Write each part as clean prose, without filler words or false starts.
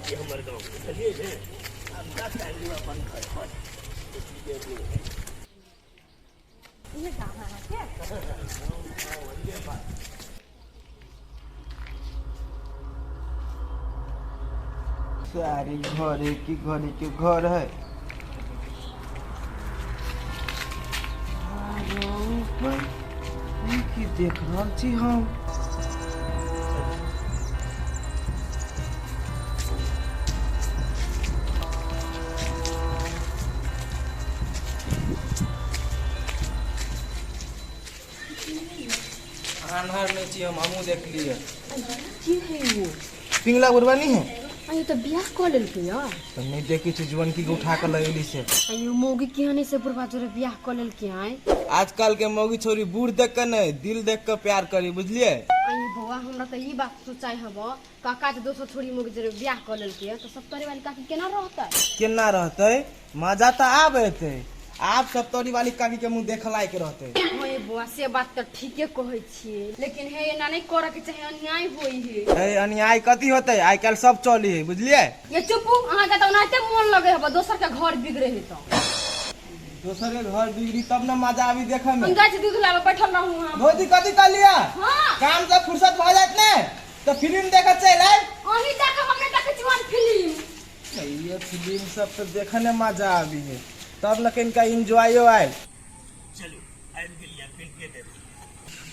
छी हमर गाँव, बुझलियै ने? आब जा टाइम अपन घर पर। इहे गाँव है अहाँके? सारी घरे की घरे के घर है। आरो भाई, ई की देख रहल छी हम? आन्हर नहीं छी हम, हमहूँ देखलियै। की है वो? पिंगला बुढ़वा नहीं है? अयो, तऽ बियाह कऽ लेलकै या? तो नहीं देखी छी, जुअनकी के उठा के लगेली से। अयो, मौगी केहन से बुढ़वा जोरे बियाह कऽ लेलकै आय? आजकल के मौगी छोरी बूढ़ देख के नहीं, दिल देख के प्यार करी, बुझलियै? अयो बौआ, हमरा तऽ ई बात सोचाइ हब, काका जे दोसर छोरी मौगी जोरे बियाह कऽ लेलकै तऽ सप्तरी वाली काकी केना रहतै? केना रहतै? मजा तऽ आब एतै। आब सप्तरी वाली काकी के मुंह देख लायक रहतै। हाँ ये बौआ, से बात तऽ ठीके कहै छियै, लेकिन हे एना नहि करऽ के चाही, अन्याय होइ है। हे, अन्याय कथी होतै? आइ काल्हि सब चली है, बुझलियै? ये चुपू, अहाँके तऽ ओनाहिते मोन लगै हब दोसर के घर बिगड़े है तऽ। दोसर के घर बिगड़ी तब न मजा आबी देखे में। हम जाइ छी दूध लाबऽ, बैठल रहू अहाँ। भौजी, कथी कहलियै? हाँ। काम से फुर्सत भऽ जायत ने तऽ फिल्म देखऽ चलि आयब। अहीं देखब, हम नहि देखै छी ओहन फिल्म। ये फिल्म सब तो देखे में मजा आबी है, तब न कनिका एंजॉयो आयल। चलू, आबि गेलियै पिंके देवी।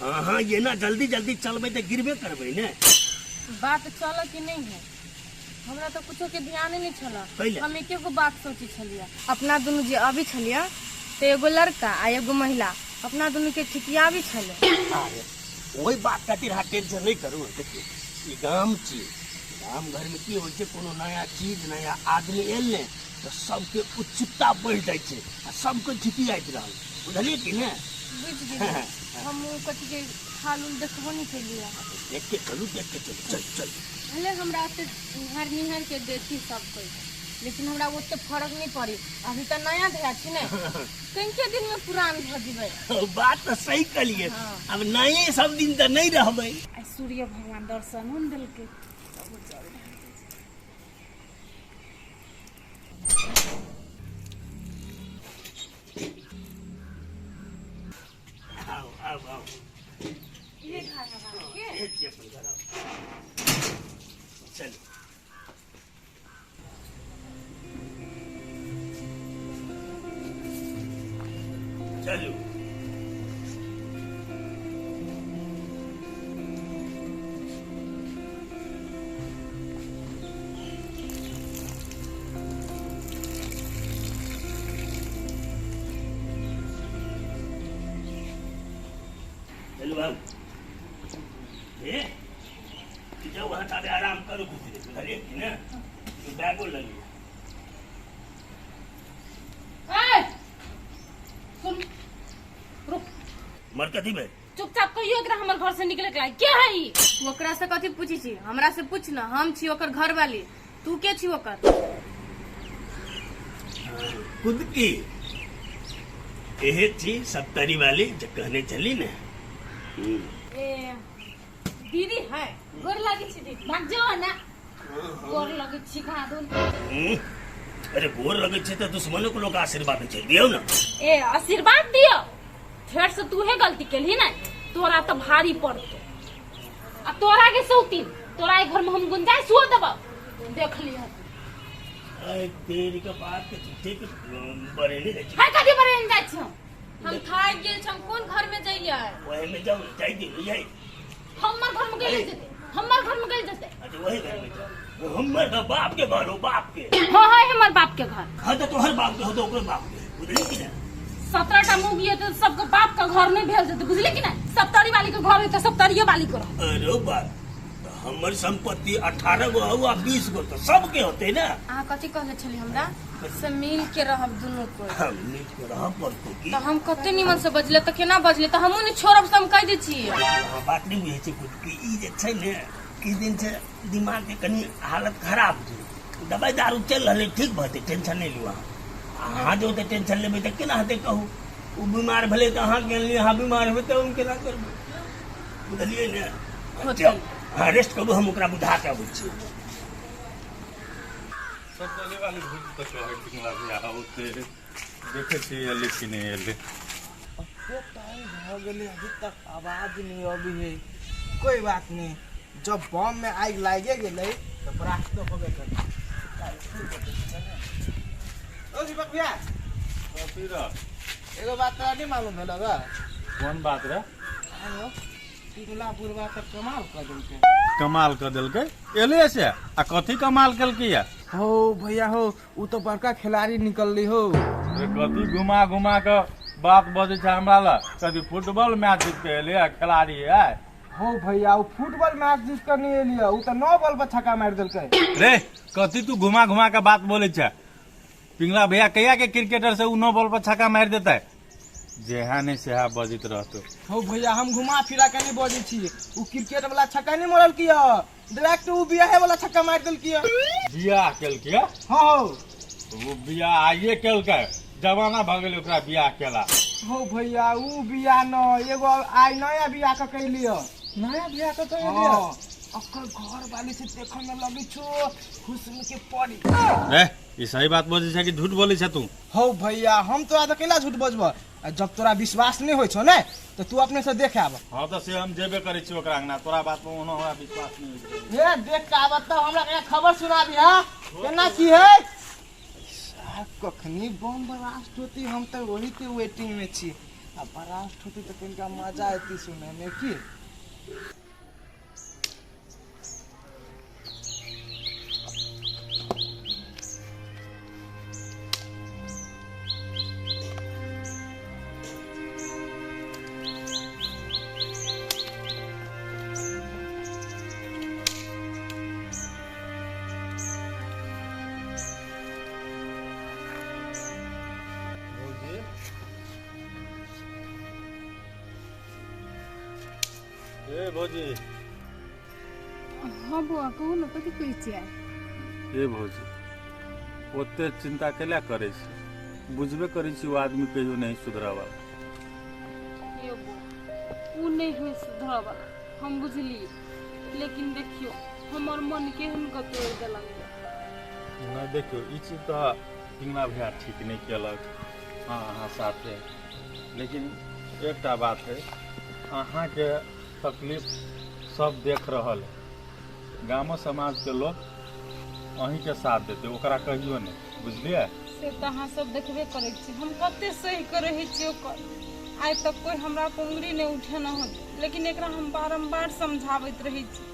अहाँ एना जल्दी जल्दी चलबै तऽ गिरबे करबै ने। बात चल कि नहीं है, हमरा तो कुछो के ध्यान नहीं छल। कैले? हम एके गो बात सोची छलियै, अपना दुनू जे अभी छलियै तऽ एगो लड़का आ एगो महिला अपना दुनू के ठिकियाबी छलै। अरे, ओहि बात खातिर अहाँ टेंशन नहि करू। देखियौ, ई गाम छी, गाम घरमे की होइ छै, कोनो नया चीज नया आदमी आयल ने तऽ सबके उत्सुकता बढ़ि जाइ छै आ सबके ठिकियाइत रहल, बुझलियै कि ने? बुझि गेलियै। हम ओ कथी के हाल उल देखबो नहि केलियै। देख के चलू, देख के चलू, चल चल। भले हमरा ओते निहार निहार के देखी सब कोई, लेकिन हमरा ओते फर्क नहीं पड़ी। अभी तऽ नया धया छी ने, कनिके दिन में पुरान भऽ जेबै। बात तऽ सही कहलियै। हाँ। आब नये सब दिन तऽ नहि रहबै। आइ सूर्य भगवान दर्शन न देलकै। आउ आउ आउ। इहे घर है अहाँके? इहे छी अपन घर, आउ चलू। चलू। चलू आउ। ए, जाउ अहाँ, ताबे आराम करू कुछ देर, बुझलियै कि ने? बैगो लऽ लिअ। ए, सुन, रुक। मर कथी भेल? चुपचाप कहियो एकरा हमर घर से निकले के लायक के है ई? ओकरा से कथी पूछी छी? हमरा से पूछ न, हम छी ओकर घर वाली, तू के छी ओकर? खुद की एहे छी सप्तरी वाली जे कहने छली ने। ए दीदी है, गोर लागे छी दीदी। भाग जाओ ना, गोर लगे छी खादुन। अरे, गोर लगै छै तऽ दुश्मनो के लोग आशीर्वाद दै छै, दियौ ने। ए, आशीर्वाद दियो। फेर से तूहे गलती केलही ने, तोरा तऽ भारी पड़तो। आ तोरा के सौतीन, तोरा एक घर में हम गुंजाइश हुआ देबो, देख लिह तू। अरे तेरी के बात के झूठे के बड़े नहीं जाइ छै। है, कथी बड़े जाइ छी हम? हम थाकि गेल छी, हम कोन घर में जइयै? वही में जाओ, जाइ दियौ, जाइ। हमर घर में गेल जेतै, हमर घर में गेल जेतै। अच्छा, वही घर में जाओ। हमर घर बाप के घर हो, बाप के। हाँ हाँ, हमर बाप के घर। हाँ, तो तोहर बाप के हो तो ओकरो बाप के है, बुझली कि ना? 17 टा मुगी है तो सबके बाप का घर नहीं भेल जेतै, बुझली कि ना? सप्तरी वाली के घर है तो सप्तरिये वाली के रह। अरे बाप, तो हमर संपत्ति 18 गो हो आ 20 गो तो सबके होते ना। अहाँ कथी कहले छली हमरा से? मिल के रहब दुनू कोई। हम मिल के रह पड़तो की। तऽ हम कते निमन से बजले तऽ केना बजले तऽ हमहूँ नहि छोड़ब से हम कहि दै छियै। अहाँ बात नहीं बुझै छै कुछ कि ई जे छै ने, किछु दिन से दिमाग के कनि हालत खराब छै, दवाई दारू चलि रहलै, ठीक भऽ जेतै, टेंशन नहि लिअ अहाँ। अहाँ जे ओते टेंशन लेबै तऽ केना हेतै कहू? ओ बीमार भेलै तऽ अहाँ गेलियै, अहाँ बीमार हेबै तऽ हम केना करबै? बुझलियै ने? होतै। चल, अहाँ रेस्ट करू, हम ओकरा बुझा के अबै छी। सप्तरी वाली भौजी तऽ कहै पिंगला भैया औते, देखै छियै एलै कि नहि एलै। कते टाइम भऽ गेलै, अभी तक आवाज नहीं अभी है। कोई बात नहीं, जब बम में आग लागे गेलै तऽ ब्लास्ट तो होबे करी। ओ दीपक भैया, कथी रह? एगो बात तोरा नहीं मालूम भेल गा? कोन बात रे? आयो पिंगला बुढ़वा तऽ कमाल कऽ देलकै। कमाल कऽ देलकै? एलै से आ कथी कमाल केलकै या? हो भैया हो, उ तो बड़का खिलाड़ी निकलली हो। रे कथी घुमा घुमा कऽ बात बजै छै हमरा लग, कथी फुटबॉल मैच जीत के एलै आ खिलाड़ी है? हो भैया, उ फुटबॉल मैच जीत कर नहीं एलियै, उ तऽ 9 बॉल पर छक्का मारि देलकै। रे कथी तू घुमा घुमा के बात बोलै छै? पिंगला भैया कहिया के क्रिकेटर से उ 9 बॉल पर छक्का मारि देतै? जेहा नहीं सेहा बजैत रहतौ। हो भैया, हम घुमा फिरा के नहीं बजै छी, उ क्रिकेट वाला छक्का नहीं मारलकै, डायरेक्ट उ बियाहे वाला छक्का मारि देलकै। बियाह केलकै? हाँ हो। वो बियाह आइए केलकै, जमाना भऽ गेलै ओकरा बियाह केला। हो भैया, उ बियाह न, एगो आइ नया बियाह कऽ कैलिय। नया बियाह कऽ कैलिय? ओकर घर वाली से देखऽ में लगै छौ हुस्न के परी। रे ई सही बात बजै छै कि झूठ बोलै छै तू? हो भैया, हम तोरा तऽ कैला झूठ बजबह, आ जब तोरा विश्वास नहीं होइ छौ ने तऽ तू अपने से देख आब। हाँ तऽ से हम जेबे करै छी ओकरा अंगना, तोरा बात पर ओना हमरा विश्वास नहीं होइ छै। हे देख के आब तब हमरा के खबर सुनाबी। हाँ केना की है साहब, कखनी बम ब्लास्ट होती, हम तऽ वही के वेटिंग में छी। आ ब्लास्ट होती तऽ कनिका मजा एती सुनै में की। ए भौजी। हाँ बौआ, कहू ने कथी कहै छियै? ए भौजी, ओते चिंता कैला करै छी? बुझबे करै छी ओ आदमी कहियो नहीं सुधरऽ वाला। यौ बौआ, उ नहि होइ सुधरऽ वाला, हम बुझलियै, लेकिन देखियौ हमर मन केहन कऽ तोड़ि देलक। नहि देखियौ, ई चीज तऽ पिंगला भैया ठीक नहि केलक। हाँ अहाँ साथे, लेकिन एकटा बात है, अहाँके तकलीफ सब देख रहल है, गामो समाज के लोग अहीँके साथ देतै, ओकरा कहियो नहि, बुझलियै? से तऽ अहाँ सब देखबे करै छी, हम कते सही कऽ रहै छी ओकर, आइ तक कोइ हमरा पर उंगली नहि उठेने होत, लेकिन एकरा हम बारम्बार समझाबैत रहै छी,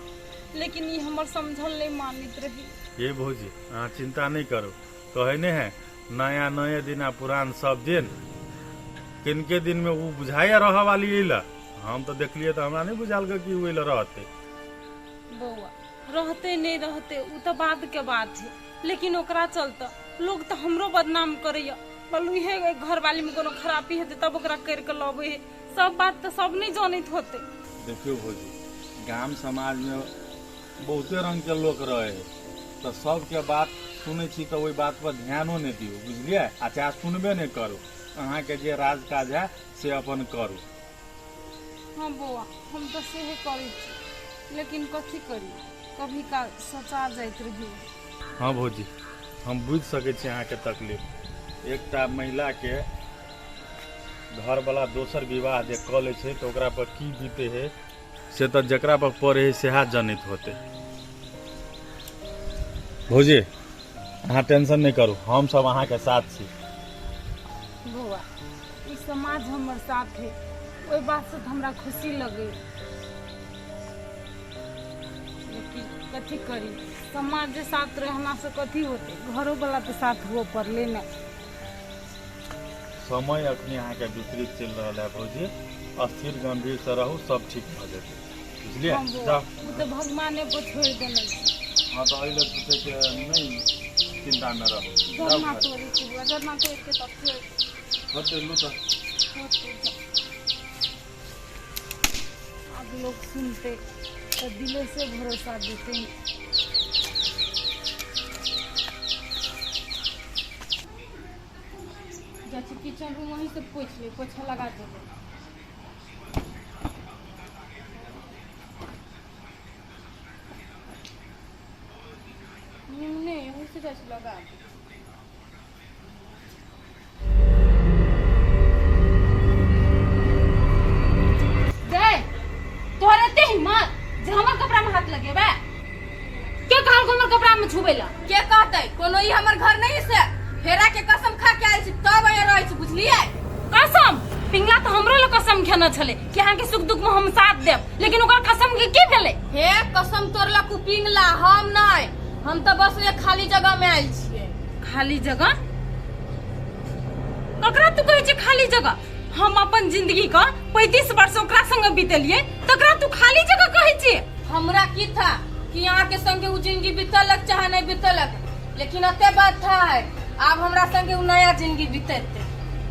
लेकिन ई हमर समझल नहि मानैत रही। हे भौजी, अहाँ चिंता नहीं करू, कहै नहि है नया नये दिन आ पुरान सब दिन, किनके दिन में उ बुझाइया रहऽ वाली अइला, हम तऽ देखलियै तऽ हमरा नहि बुझायल कि उ अइला रहतै। बौआ रहतै नहि रहतै उ तऽ बाद के बात है, लेकिन ओकरा चलते लोग तऽ हमरो बदनाम करैया, बोलू इहे घरवाली में कोनो खराबी हेतै तब ओकरा करि के लबै है, सब बात तऽ सब नहि जनैत होतै। देखियौ भौजी, गाम समाज में बहुते रंग के लोक रहे है, तऽ सबके बात सुनै छी तऽ ओहि बात पर ध्यानो नहि दियौ, बुझलियै? आ चाहे सुनबे नहि करू, अहाँके जे राज काज है से अपन करू। हाँ बौआ, हम तऽ सेहे करै छी, लेकिन कथी करी, कभी काल सोचा जाइत रही। हाँ भौजी, हम बुझि सकै छी अहाँके तकलीफ। एकटा महिला के घरवाला दोसर विवाह जे कऽ लै छै तऽ ओकरा पर की बीते है से तऽ जकरा पर पड़े है सेहा जनैत होतै। भौजी अहाँ टेंशन नहि करू, हम सब अहाँके साथ छी। बौआ, ई समाज हमर साथ है, ओहि बात से तऽ हमरा खुशी लगै, लेकिन कथी करी, समाज जे साथ रहला से कथी होतै, घरो वाला तऽ साथ हुअ पड़लै ने। समय अखनी अहाँके विपरीत चलि रहल है भौजी, अस्थिर गंभीर से रहू, सब ठीक भऽ जेतै, बुझलियै? हाँ बौआ, जाउ। ओ तऽ भगवाने पर छोड़ि देने छी। हाँ तऽ एहि लए सोचै के नहि चिंता में रहू। जरना तोड़ै छी बौआ, जरना तोड़ि के तब फेर होतै लू तऽ होतै। जाउ। आब लोग सुनते तऽ दिले से भरोसा देते। जाइ छी किचन रूम, वहीं से पोछि ले, पोछा लगा देबै। निमने वहीं से जाइ छी लगा। गए तोहर एते हिम्मत जे हमर कपड़ा में हाथ लगेबे? के कहल हमर कपड़ा में छुबे ला? के कहतै? कोनो ई हमर घर नहीं से हेरा के कसम खा के आयल छी तब एहिया रहै छी, बुझलियै? कसम पिंगला तो हमरो लग कसम खेने छले कि अहाँ के सुख दुख में हम साथ देब, लेकिन ओकर कसम के की भेलै? हे कसम तोड़लक उ पिंगला, हम नहीं। हम तऽ बस एक खाली जगह में आयल छियै। खाली जगह ककरा तू कहै छै खाली जगह? हम अपन जिंदगी का 35 वर्ष ओकरा संग बीतेलिए, तकरा तू खाली जगह कहै छियै? हमरा की था कि अहाँ के संगे उ जिंदगी बीतलक चाहे नहीं बीतलक, लेकिन अते बात था है आब हमरा संगे उ नया जिंदगी बीतेते।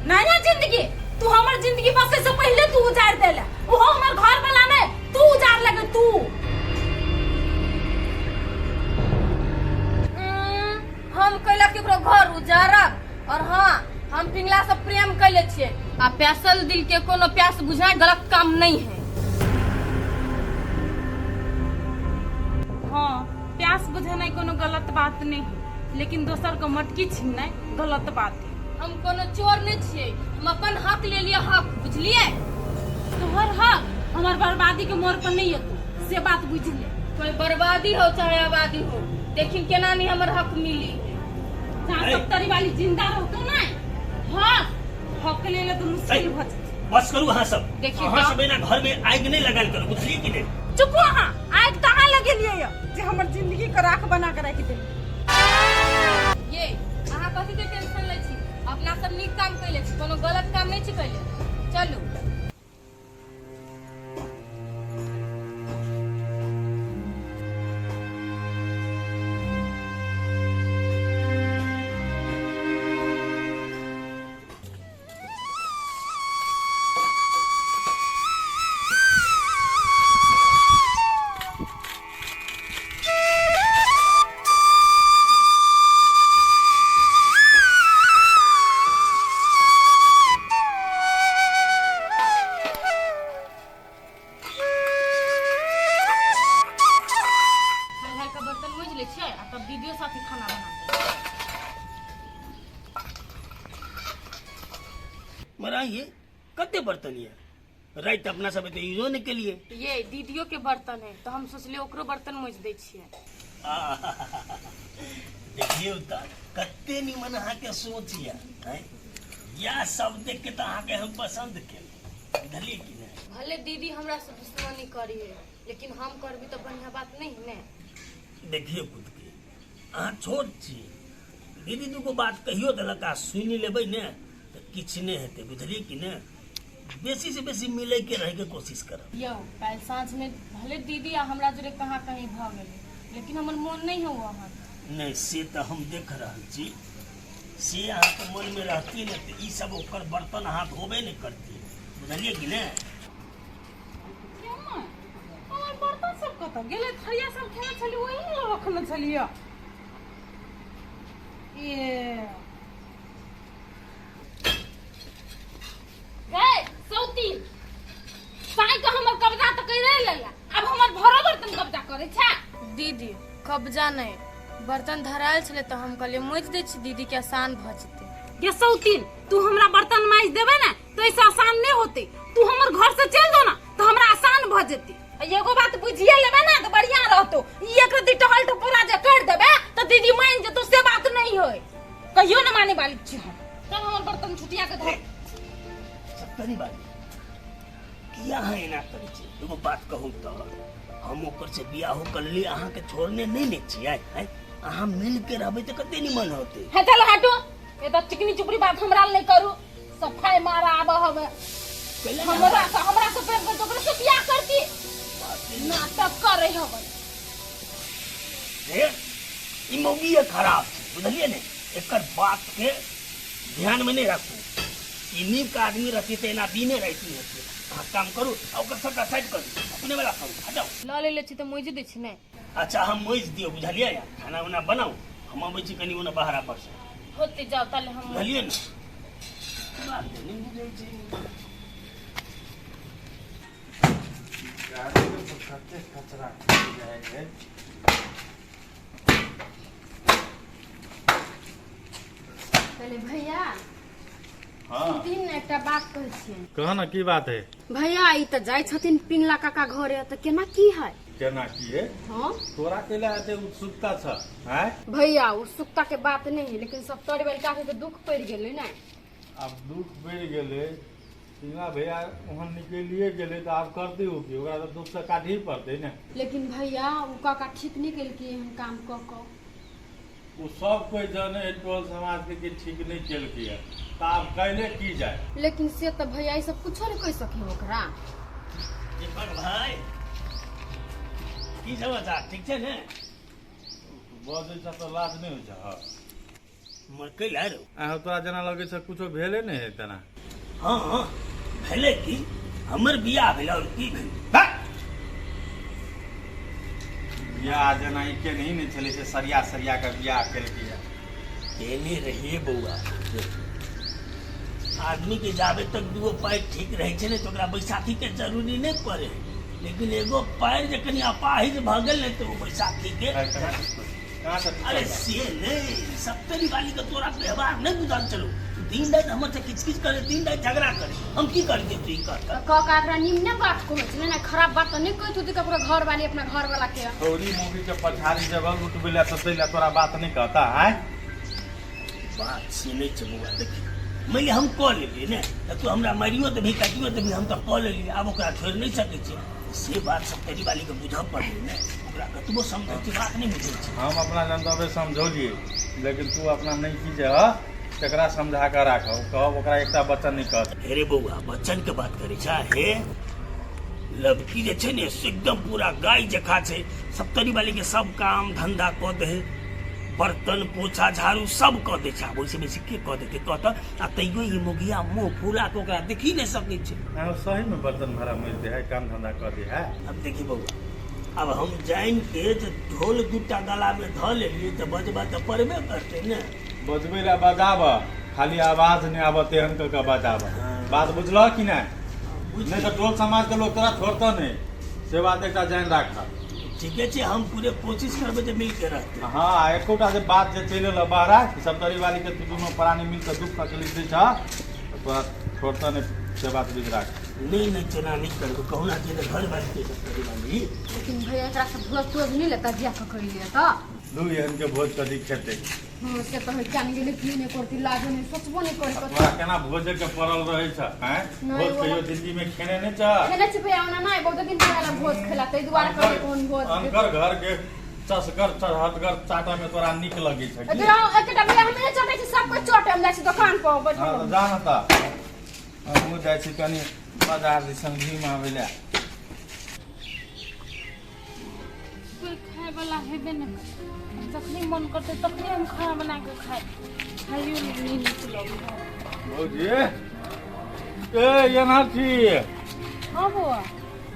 नया जिंदगी? तू हमर जिंदगी बसे से पहले तू उजाड़ देला, ओहो हमर घर वाला ने तू उजाड़ लगे तू। हम कैला केकरो घर उजारब? और हाँ, हम पिंगला से प्रेम कैले छियै आ प्यासल दिल के कोनो प्यास बुझाए गलत काम नहीं है। हाँ, प्यास बुझेनाइ कोनो गलत बात नहीं है, लेकिन दोसर के मटकी छीननाइ गलत बात है। हम कोनो चोर नहीं छियै, हम अपन हक ले लिए हक, बुझलियै? तोहर हक हमर बर्बादी के मोड़ पर नहीं एतो, से बात बुझ ले। कोई बर्बादी हो चाहे आबादी हो, देखिन केना नहीं हमर हक मिली। जहाँ सत्तरी वाली जिंदा रहतो ना, हक हक ले ले तो मुश्किल भ जेतै। बस करू अहाँ सब। देखिए अहाँ तो। सब एना घर में आगि नहीं लगायल करू, बुझलियै कि नहीं? चुप अहाँ, आगि तऽ अहाँ लगेलियै यऽ जे हमर जिंदगी के राख बना के राखि देलियै। ये अहाँ कथी के टेंशन लै छी? अपना सब नीक काम कैले छी, कोनो गलत काम नहीं छी कैले। चलू। हल्का हल्का बर्तन मोजि लै छियै आ तब दीदियो साथी खाना बना देबै। मरा ये कते बर्तन ये राति अपना सब एते यूजो नहीं केलिए। ये दीदियो के बर्तन है तो हम सोचलिए ओकरो बर्तन मोजि दै छियै। देखियौ तऽ कते निमन अहाँके सोच यऽ हैं? इएह सब देख के तऽ अहाँके हम पसंद केलहुँ, बुझलियै कि नहि? भले दीदी हमरा से दुश्मनी करी है, लेकिन हम करबी तो बढ़िया बात नहीं है ने। देखियौ खुद के अहाँ छोट छी, दीदी दूगो बात कहियो देलक आ सुनि लेबै ने तऽ किछु नहि हेतै, बुझलियै कि नहि? बेसी से बेसी मिलै के रहै के कोशिश करब। यौ काल्हि साँझ में भले दीदी आ हमरा जोरे कहाँ कहीं भऽ गेलै, लेकिन हमर मोन नहीं है वहाँ। नहीं से तऽ हम देख रहल छी, से अहाँके मन में रहती ने तऽ ई सब ओकर बर्तन अहाँ धोबे नहि करती, बुझलियै कि नहि? हमर बर्तन सब कतऽ गेलै? थरिया सब खेने छलियै ओही ने रखने छलियै। ए गए सौती साई के हमर कब्जा तऽ करे लेला, आब हमर भरो बर्तन कब्जा करे छै। दीदी कब्जा नहीं, बर्तन धरायल छलै तऽ हम कहलियै मोजि दै छी दीदी के आसान भऽ जेतै। ये सौतीन तू हमरा बर्तन माजि देबे ने तो ऐसे आसान नहीं होते, तू हमर घर से चल दो ना तो हमरा आसान भ जेते। आ एगो बात बुझिए लेबे ना तो बढ़िया रहतो, ई एक रत्ती टहल टपोरा जे कर देबे तो दीदी मान जेतो, से बात नहीं होय, कहियो न माने वाली छी हम। चल हमर बर्तन छुटिया के धर। सत्तरी बाली किया अहाँ एना करै छी? एगो बात कहू तऽ हम ओकर से बियाहो कर ली अहाँके छोड़ने नहीं ने छियै हैं? अहाँ मिल के रहबै तऽ कते निमन होतै। हाँ चलो हटो, ये तो चिकनी चुपड़ी बात हमरा नहीं करू, सफाई मारा आब हवे हमरा से, हमरा से प्रेम कर ओकरा से बियाह करती, नाटक करे हवे। रे ई मौगी खराब छै, बुझलियै ने? एकर बात के ध्यान में नहीं राखू, ई नीक आदमी रहती तऽ एना दिने राति होती। अहाँ काम करू आ ओकर सबटा साइड करू, अपने वाला करू, हटाउ। लऽ लेले छी तऽ मोजि दै छी ने। अच्छा हम मोजि दियौ, बुझलियै? खाना उना बनाउ, हम अबै छी कनि ओना बाहर पर से। होते जाउ ताले हम, बुझलियै ने? बात नहि बुझै छै। गाड़ी में तो कते कचरा जाइ है। कहले भैया, हाँ। सुनथिन ने, एकटा बात कहै छियनि। कह ना, की बात है? भैया, ई तऽ जाइ छथिन पिंगला काका घरे, तऽ केना की है? केना की है? हाँ। तोरा कैला एते उत्सुकता छ आँय? भैया, उत्सुकता के बात नहीं है, लेकिन सब तोरे वाली काकी के दुख पड़ि गेलै ने। आब दुख बढ़ि गेलै, पिंगला भैया ओहन निकलिए गेलै तऽ आब करतै ओ की? ओकरा तऽ दुख तऽ काटही पड़तै ने। लेकिन भैया, ओ काका ठीक नहि केलकै एहन काम कऽ कऽ। ओ सब कोइ जाने है टोल समाज के कि ठीक नहि केलकै है, तऽ आब कैले की जाय? लेकिन से तऽ भैया, ई सब कुछो नहि कहि सकी ओकरा। दीपक भाई, की समाचार? ठीक छै ने? बजै छ तऽ लाज नहि होइ छ? मर कैला रौ। अहाँ तोरा जेना लगै छ कुछो भेले नहि है तेना। हाँ हाँ, भेलै की? हमर बियाह भेल और की भेल? बियाह जेना ई केनही नहि छलै से सरिया सरिया के बियाह केलकै है। केने रहिए बौआ। आदमी के जाबे तक दूगो पैर ठीक रहै छै ने, तऽ ओकरा बैसाखी के जरूरी नहि पड़े, लेकिन एगो पैर जे कनि अपाहिज भऽ गेल ने, तऽ ओ बैसाखी के कहाँ से? अरे से नहीं, सप्तरी वाली के तोरा व्यवहार नहीं बुझल चलू। दिन राति हमर से किच किच करे, दिन राति झगड़ा करे। हम की करिए, तू ई कर तऽ काका एकरा निम्ने बात कहै छलै ने, खराब बात तऽ नहि कहैत होतै ककरो घर वाली अपना घर वाला के। छौरी मौगी के पछाड़ी जगह लुटबै ला तऽ तै ला तोरा बात नहि कहता आँय? बात से नहीं छै बौआ। देखी, मानि लिअ हम कऽ लेलियै ने, तऽ तू हमरा मारियो देबही, काटियो देबही, हम तऽ कऽ लेलियै, आब ओकरा छोड़ि नहि सकै छियै। से बात सप्तरी वाली के बुझऽ पड़लै ने। ओकरा कतबो समझै छियै, बात नहि बुझै छै। हम अपना जनतबे समझौलियै, लेकिन तू अपना नहि की जे ह तकरा समझा कऽ राखब, कहब ओकरा एकटा वचन नहि कहत। हे रे बौआ, बच्चन के बात करै छ? हे, लड़की जे छै ने से एकदम पूरा गाय जकाँ छै। सप्तरी वाली के सब काम धंधा कऽ दे है, बर्तन पोछा झाड़ू सब कऽ दै छै। आब ओहिसँ बेसी के कऽ देतै, कह तऽ? आ तैयो ई मुगिया मुँह फुला कऽ ओकरा देखि नहि सकै छै। अहाँ सही में बर्तन भाड़ा मजि दे है, काम धंधा कऽ दे है? अब देखी बौआ, आब हम जानि के जे ढोल दूटा गला में धऽ लेलियै तऽ बजबा तऽ पड़बे करतै ने। बजबै लए बजाब, खाली आवाज नहि आबऽ तेहन कऽ कऽ बजाब। बात बुझलह कि नहि? नहि तऽ टोल समाज के लोग तोरा छोड़तऽ नहि, से बात एकटा जानि राख। ठीके छै, हम पूरे कोशिश करबै जे मिल के रहतै। हाँ, आ एकोटा जे बात जे चलि एलऽ बहरा कि सप्तरी वाली के तू दुनू प्राणी मिल कऽ दुख तकलीफ दै छह, तऽ तोरा छोड़तऽ नहि, से बात बुझि राख। नहि नहि, तेना नहि करबै। कहुना जे घर वाली के सप्तरी वाली। लेकिन भैया, एकरा से भोज तोज नहि लेता बियाह कऽ करिए तऽ। दू एहन के भोज कथी खेतै? हँ, से तऽ क्या नहि गेलै, की नहि करती, लाजो नहि सोचबो नहि करी। आ तोरा केना भोजे के पड़ल रहै छ आँय? नहि, भोज ओना- कहियो जिंदगी में खेने नहि छ? खेने छी भैया, ओना नहि, बहुत दिन पर आयल भोज खेला, ताहि दुआरे कहलियै कोन भोज। अनकर घर के चसगर चढ़हटगर चाटा में तोरा नीक लगै छ की? एकरा एकटा भैया, हम नहि चटै छी, सब कोइ चटे, हम जाइ छी दोकान पर बैठल। हाँ, तऽ जा ने तऽ। हमहूँ जाइ छी कनि बाजार दिसन घुमि आबै लए। कोई खाए वाला हेबे नहि करतै, जखनी मन करतै तखनी हम खाना बना के खाए, खाइयो नहि नीक लगै। भौजी, ए एना छी? हाँ बौआ।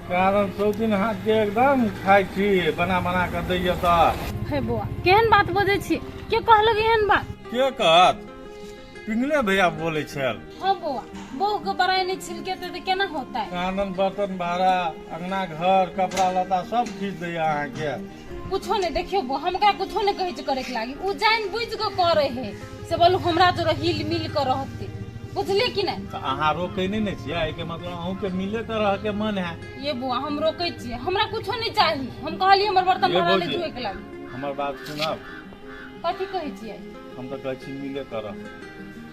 कारण सौतिन हाथ के एकदम खाइ छी, बना बना कऽ दैय तऽ। हे बौआ, केहन बात बजै छी? के कहलक एहन बात? के कहत, पिंगले भैया बोलै छल। हाँ बौआ, बहू के बड़ाई नहि छिलकेतै तऽ केना होतै? आनंद बर्तन भाड़ा अंगना घर कपड़ा लत्ता सब खींच दैया अहाँके। कुछो नहि, देखियौ बौआ, हम ओकरा कुछो नहि कहै छी करे के लागी, ओ जानि बुझि कऽ करे है, से बोलू हमरा जोरे हिल मिल कऽ रहतै, बुझलियै कि नहि? तऽ अहाँ रोकै नहि ने छियै, एहिके मतलब अहूँके मिले के रहके मन है। ये बौआ, हम रोकै छियै? हमरा कुछो नहि चाही, हम कहलियै हमर बर्तन ये भाड़ा नहि भौजी। धोए के लागी। हमर बात सुनब? कथी कहै छियै? हम तऽ कहै छी मिले कर।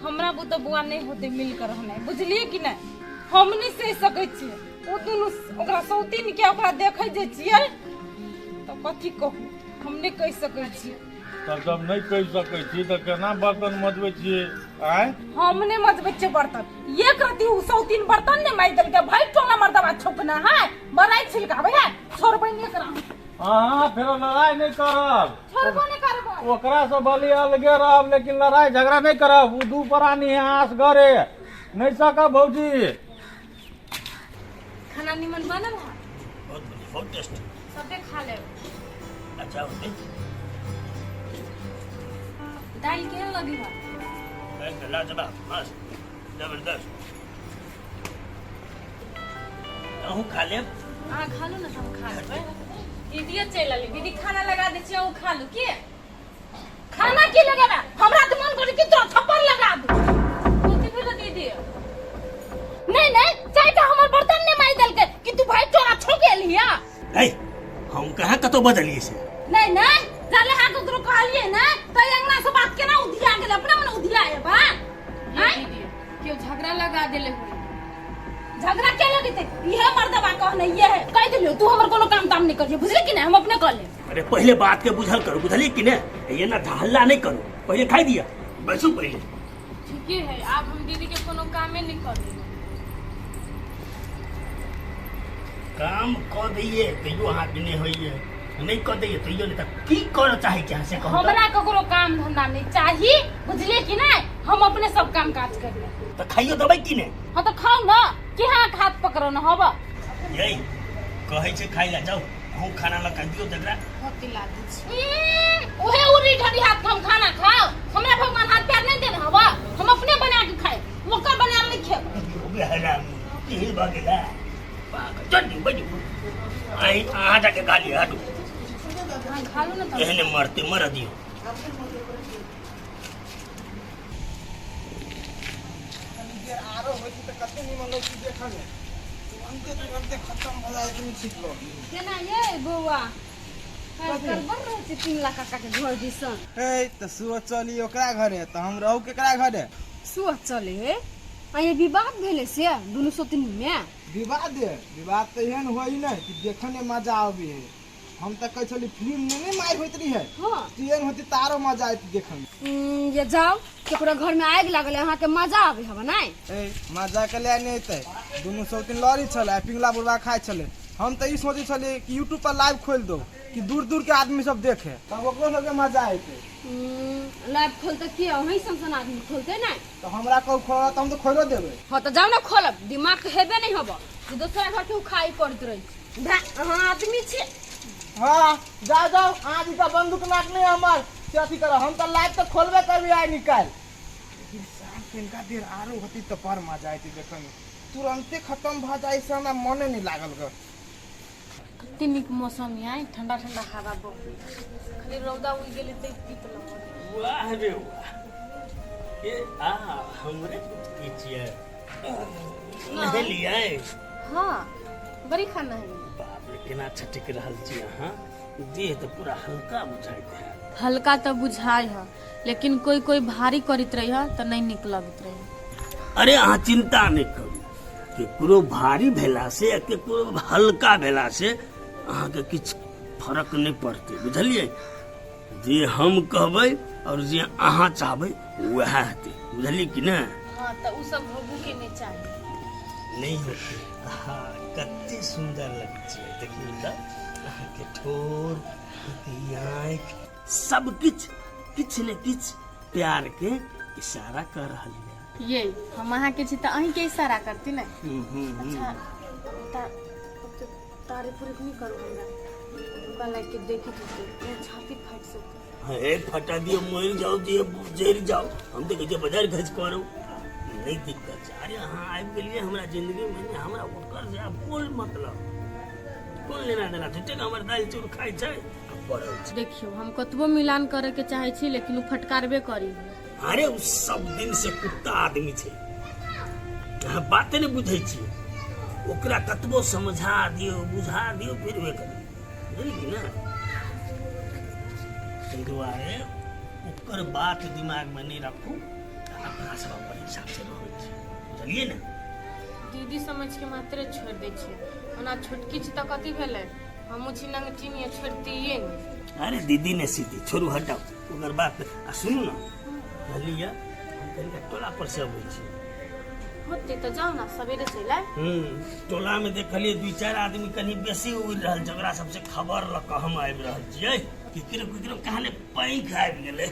हमरा बुते बौआ नहि होतै मिल कर रहनाइ, बुझलियै कि नहि? हम नहि सहि सकै छियै ओ दुनू ओकरा सौतीन के, ओकरा देखै जे छियै तऽ कथी कहू, हम नहि कहि सकै छियै। तब जब नहि कहि सकै छी तऽ केना बर्तन मजबै छियै आँय? हम नहि मजबै छियै बर्तन। एक रति उ सौतीन बर्तन नहि मारि देलकै, भाई टोला मर्दबा छौकना है, बड़ाई छिलकाबै है। छोड़बै नहि एकरा। अहाँ फेरो लड़ाइ नहि करब। छोड़बो नहि करबै। ओकरा से भले अलगे रहब, लेकिन लड़ाई झगड़ा नहीं करब। ओ दू प्राणी है, असगरे नहीं सकब भौजी। खाना निमन बनल है? बहुत बढ़िया, बहुत टेस्टी। सबे खा लेब। अच्छा होतै। दालि केहन लगी है? एकदम लाजवाब, मस्त, जबरदस्त। अहूँ खा लेब। अहाँ खा लू ने तऽ हम खा लेबै। दीदियो चलि एलै। दीदी, खाना लगा दै छियै, अहूँ खा लू। के खाना की लगेबै? हमरा तऽ मन करै कि तोरा थप्पड़ लगा दू। कथी भेलो दीदी? नहीं नहीं, चारिटा हमर बर्तन नहीं मारि देलकै कि तू भाई तोरा छोड़ के एलही। है, हम कहाँ कतौ बदलिए से? नहीं नहीं, जाले हाँ ककरो कहलिए ना त अंगना से बात केना उधिया गेल, अपने मन उधिया है बा। ये दीदी, केओ झगड़ा लगा देले होई। झगड़ा के लगेते? इहे मर्दबा कहने ये है। कह दिलियो तू हमर कोनो काम ताम नहीं करियो, बुझले कि नहीं? हम अपने कर ले। अरे पहले बात के बुझल करो, बुझलिए कि नहीं? ये ना हल्ला नहीं करो, पहले खाई दिया बैसू पहले। ठीके है, आब हम दीदी के कोनो कामे नहीं कर। काम क दिए तैयो अहाँके नहि होइए, नहि कऽ दैए तैयो नहि, तऽ की करऽ चाहै छी अहाँ से कहू तऽ? हमरा ककरो काम धंधा नहीं चाहिए, बुझलिए कि नहीं? हम अपने सब काम काज कर ले। तऽ खाइयो देबै कि नहि? हाँ तो खाओ ना, कि हाँ हाथ पकड़ो ना हवा। यै कहै छै खाइ लए जाउ, अहूँ खाना लऽ कऽ दियौ तकरा। होती ला दै छी। उहे उड़ी ढड़ी हाथ हम खाना खाओ? हमरा भगवान हाथ पैर नहीं देने हवा? हम अपने बना के खाए, ओकर बना नहीं खेब। हरामी की भऽ गेलै? चल बैठू, आइ अहाँ जाके खा लिअ, हटू। अहाँ खा लू ने तब। एहने मरते मर दियौ। कनी देर आरो होइ छै तऽ कते निमन लगै छै देखऽमे, तुरन्ते तुरन्ते खतम भऽ जाइ छै छिटलो। केना ये बौआ, गड़बड़ रहै छै पिंगला काका के घर दिसन? हे, तऽ सुबह चली ओकरा घरे तऽ हम रहू केकरा घरे? सुबह चले हे आ ये विवाद भेलै से दुनू सोतनी मे? विवाद, विवाद तऽ एहन होइ नहि कि देखने मजा आबी है। हम तऽ कहै छली फिल्म मे नहि मारि होइत रही है, तऽ एहन होती तऽ आरो मजा आयत देखऽ मे। ये जाओ, केकरो घर में आगि लागल है, अहाँके मजा आबै हवे नहि? ए, मजा के लिए नहि एतै। दुनू सौतीन लड़ी छलै आ पिंगला बुढ़बा खाइ छलै। हम तऽ ई सोचै छलियै कि यूट्यूब पर लाइव खोलि दो कि दूर दूर के आदमी सब देखे, तब ओकरो सबके मजा एतै। लाइव खोलते के? अहीं सन सन आदमी खोलते नहि? तऽ हमरा कहू खोलऽ तऽ हम तऽ खोलो देबै। हाँ तऽ जाउ ने खोलब, दिमाग तऽ हेबे नहि हब जे दोसरा घर के उखाई करैत रहै छी। भए, अहाँ आदमी छी। हाँ जाओ जाओ, आज का बंदूक नाक नहीं हमर से अथी करब। हम तऽ लाइव तऽ खोलबे करबी आइ निकालि। लेकिन साफ कनिका देर आरो होती तऽ बड़ मजा अयतै देखैमे, तुरन्ते खतम भऽ जाइ से हमरा मने नहि लागल ग। कते नीक मौसम है, ठंडा ठंडा हवा बहै, खाली रौदा उगि गेलै तऽ पीत लगल। वाह रे वाह, ए आ हमरे की छियै, नहेलियै? हाँ, बड़ी खाना है। बाप रे, केना छटकि रहल छी अहाँ, देह तऽ पूरा हल्का बुझाइत है। हल्का तऽ बुझाइ है, लेकिन कोई कोई भारी करैत रही है तऽ नहीं नीक लगैत रही। अरे अहाँ चिंता नहि करू, केकरो भारी भेला से आ केकरो हल्का भेला से अहाँके किछु फरक नहि पड़तै, बुझलियै? जे हम कहबै और जे अहाँ चाहबै वएह हेतै, बुझलियै कि नहि? हाँ तऽ उ सब होबू के नहीं चाही। नहि होतै। आहा, कते सुन्दर लगै छै, देखियौ तऽ अहाँके ठोर, अहाँके आँखि, सब किछु किछु ने किछु प्यार के इशारा कर रहल ये। ये हम अहाँ के छी तऽ अहीं के इशारा करती ने? अच्छा, तारीफ उरीफ नहीं करू हमरा, धोखा लाग के देखी होते छाती फाटि सकते। हे फटा दियो, मरि जाओ दियो, जरि जाओ, हम तऽ कहै छियै बाजार खर्च करू, नहि दिक्कत छै। अरे अहाँ आबि गेलियै हमरा जिंदगी में ने, हमरा ओकर से आब कोन मतलब, कोन लेना देना? झूठे के हमर दालि चाउर खाइ छै आ पड़ल छै। देखियौ, हम कतबो मिलान करे के चाहे छी लेकिन उ फटकारबे करी। अरे उ सब दिन से कुत्ता आदमी छै, अहाँ बाते नहि बुझै छियै। ओकरा कतबो समझा दियौ, बुझा दियौ, फिर वे करी, बुझलियै कि ने? ताहि दुआरे ओकर बात दिमागमे नहि राखू, अपना सब अपन हिसाबसँ रहै छी, बुझलियै ने? दीदी समझ के मात्रे छोड़ि दै छियै, ओना छोटकी छी तऽ कथी भेलै, हमहूँ छी नंगटिनिये, छोड़तियै नहि। अरे दीदी ने सीधी छोड़ू, हटाउ ओकर बात। आ सुनू ने, कहलियै हम कनिका टोला पर से अबै छी। होतै तऽ जाउ ने, सवेरे चलि आयब। टोला में देखलियै दू चारि आदमी कनि बेसी उड़ि रहल छै, ओकरा सबसे खबर लऽ कऽ हम आबि रहल छियै। केकरो केकरो कहाने पैंख आबि गेलै।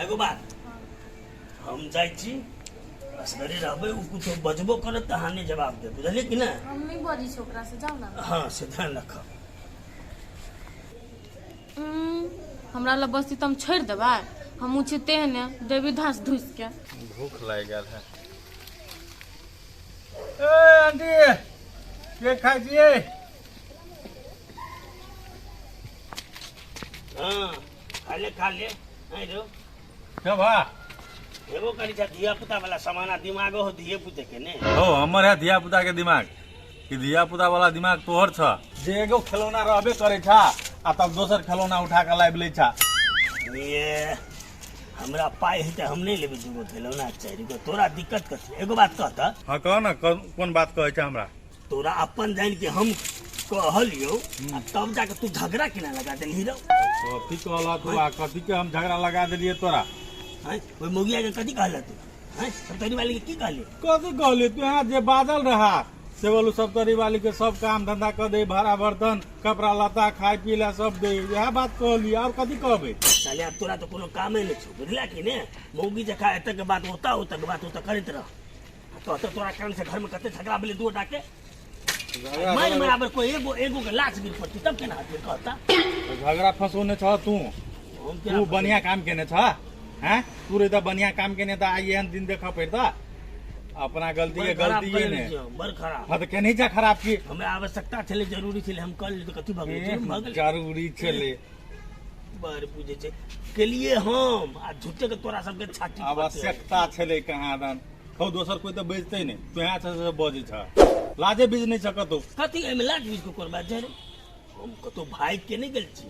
एगो बात, हम जाइ छी, असगरे रहबै, ओ कुछो बजबो करत तऽ अहाँ नहि जवाब देब, बुझलियै कि नहि? हम नहि बजै छी ओकरा से, जाउ ने। हाँ से ध्यान रखब। हमरा लग बस्ती तऽ हम छोड़ि देबै? हमहूँ छी तेहने देवी धास धुसि के। भूख लागि गेल है। ए आंटी, के खाइ छियै? हाँ, खा ले खा ले, आइ रो। क्या भा? हेबो करी छै धिया पुता वाला समाना दिमागो हो धिये पुते के ने। हो हमर है धिया पुता के दिमाग कि धिया पुता वाला दिमाग तोहर छ जे एगो खेलौना रहबे करे छा आ तब दोसर खेलौना उठा के लाबि लै छा। ये हमरा पाइ हेतै हम नहि लेबै दूगो खेलौना चारि गो, तोरा दिक्कत कथी? एगो बात कह तऽ। हाँ कह ना, कोन बात कहै छ हमरा? तोरा अपन जान के हम कहलियो आ तब जाके तू झगड़ा केना लगा देलही रौ? कथी कहला तू आ कथी के हम झगड़ा लगा देलियै तोरा? हैं ओहि मौगिया के कथी कहला तू? हैं सप्तरी वाली के की कहली? कथी कहली तू? यहाँ जे बाजल रहा से बोलू सप्तरी वाली के सब काम धंधा कर दे, भाड़ा बर्तन कपड़ा लत्ता खाए पी ला सब दे, इएह बात कहली और कथी कहबे? साले आब तोरा तो कोनो कामे नहि छौ बुझला कि ने? मौगी जकाँ एतऽ के बात ओतऽ ओतऽ के बात ओतऽ करैत रह। तो तो तोरा कारण से घर में कते झगड़ा भेलै दू गोटा के मारि बराबर कोई एगो एगो के लाश गिर पड़ती तब केना हेतै कहता? झगड़ा फंसौने छ तू, तू बढ़िया काम केने छ हैं? तू रे त बढ़िया काम केने त आइ एहन दिन देखऽ पड़ता। अपना गलती के गलती ये ने बड़ खराब। हां त केने छ खराब की? हमरा आवश्यकता छलै जरूरी छलै हम कर ले कथी भऽ गेल? जरूरी छलै बड़ बुझै छै केलिए हम आ झूठे के तोरा सबके छाती आवश्यकता छलै कहाँ दन हौ दोसर कोई तऽ बजतै नहि तू यहाँ से बजै छ लाजे बीज नहि छ कतौ। कथी एहिमे लाज बीज के कोन बात छै रे? हम कतौ भागि के नहि गेल छी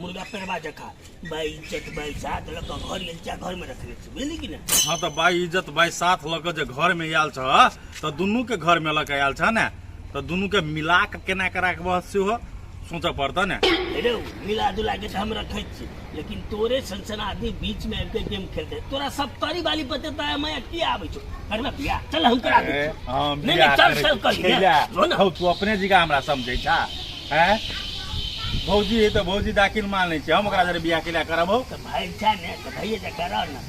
मुर्गा पेरबा जकाँ बाई इज्जत बाई साथ लऽ कऽ घर गेल छी आ घर में रखने छी बुझली कि नहि? हाँ तऽ बाई इज्जत बाई साथ लऽ कऽ जे घर में आयल छ तऽ दुनू के घर में लऽ कऽ आयल छ ने तऽ दुनू के मिला कऽ केना कऽ राखबह सेहो सोचऽ पड़तऽ ने। रे मिला जुला के तऽ हम रखै छी लेकिन तोरे सन सन आदमी बीच में आबि के गेम खेलते तोरा सब तरी वाली बतेता है मैं की आबै छौ करना बियाह चल हम करा दै छी। हम नहीं, बियाह नहीं, चल, करै चल, कर छी। लिहे। कैला? जो ना। हौ तू अपने जगह हमरा समझै छा हैं? भौजी है तऽ भौजी दाखिल मान लै छै हम ओकरा जरे बियाह केला करब हौ? तऽ भाई छै ने तऽ भैये जे करऽ ने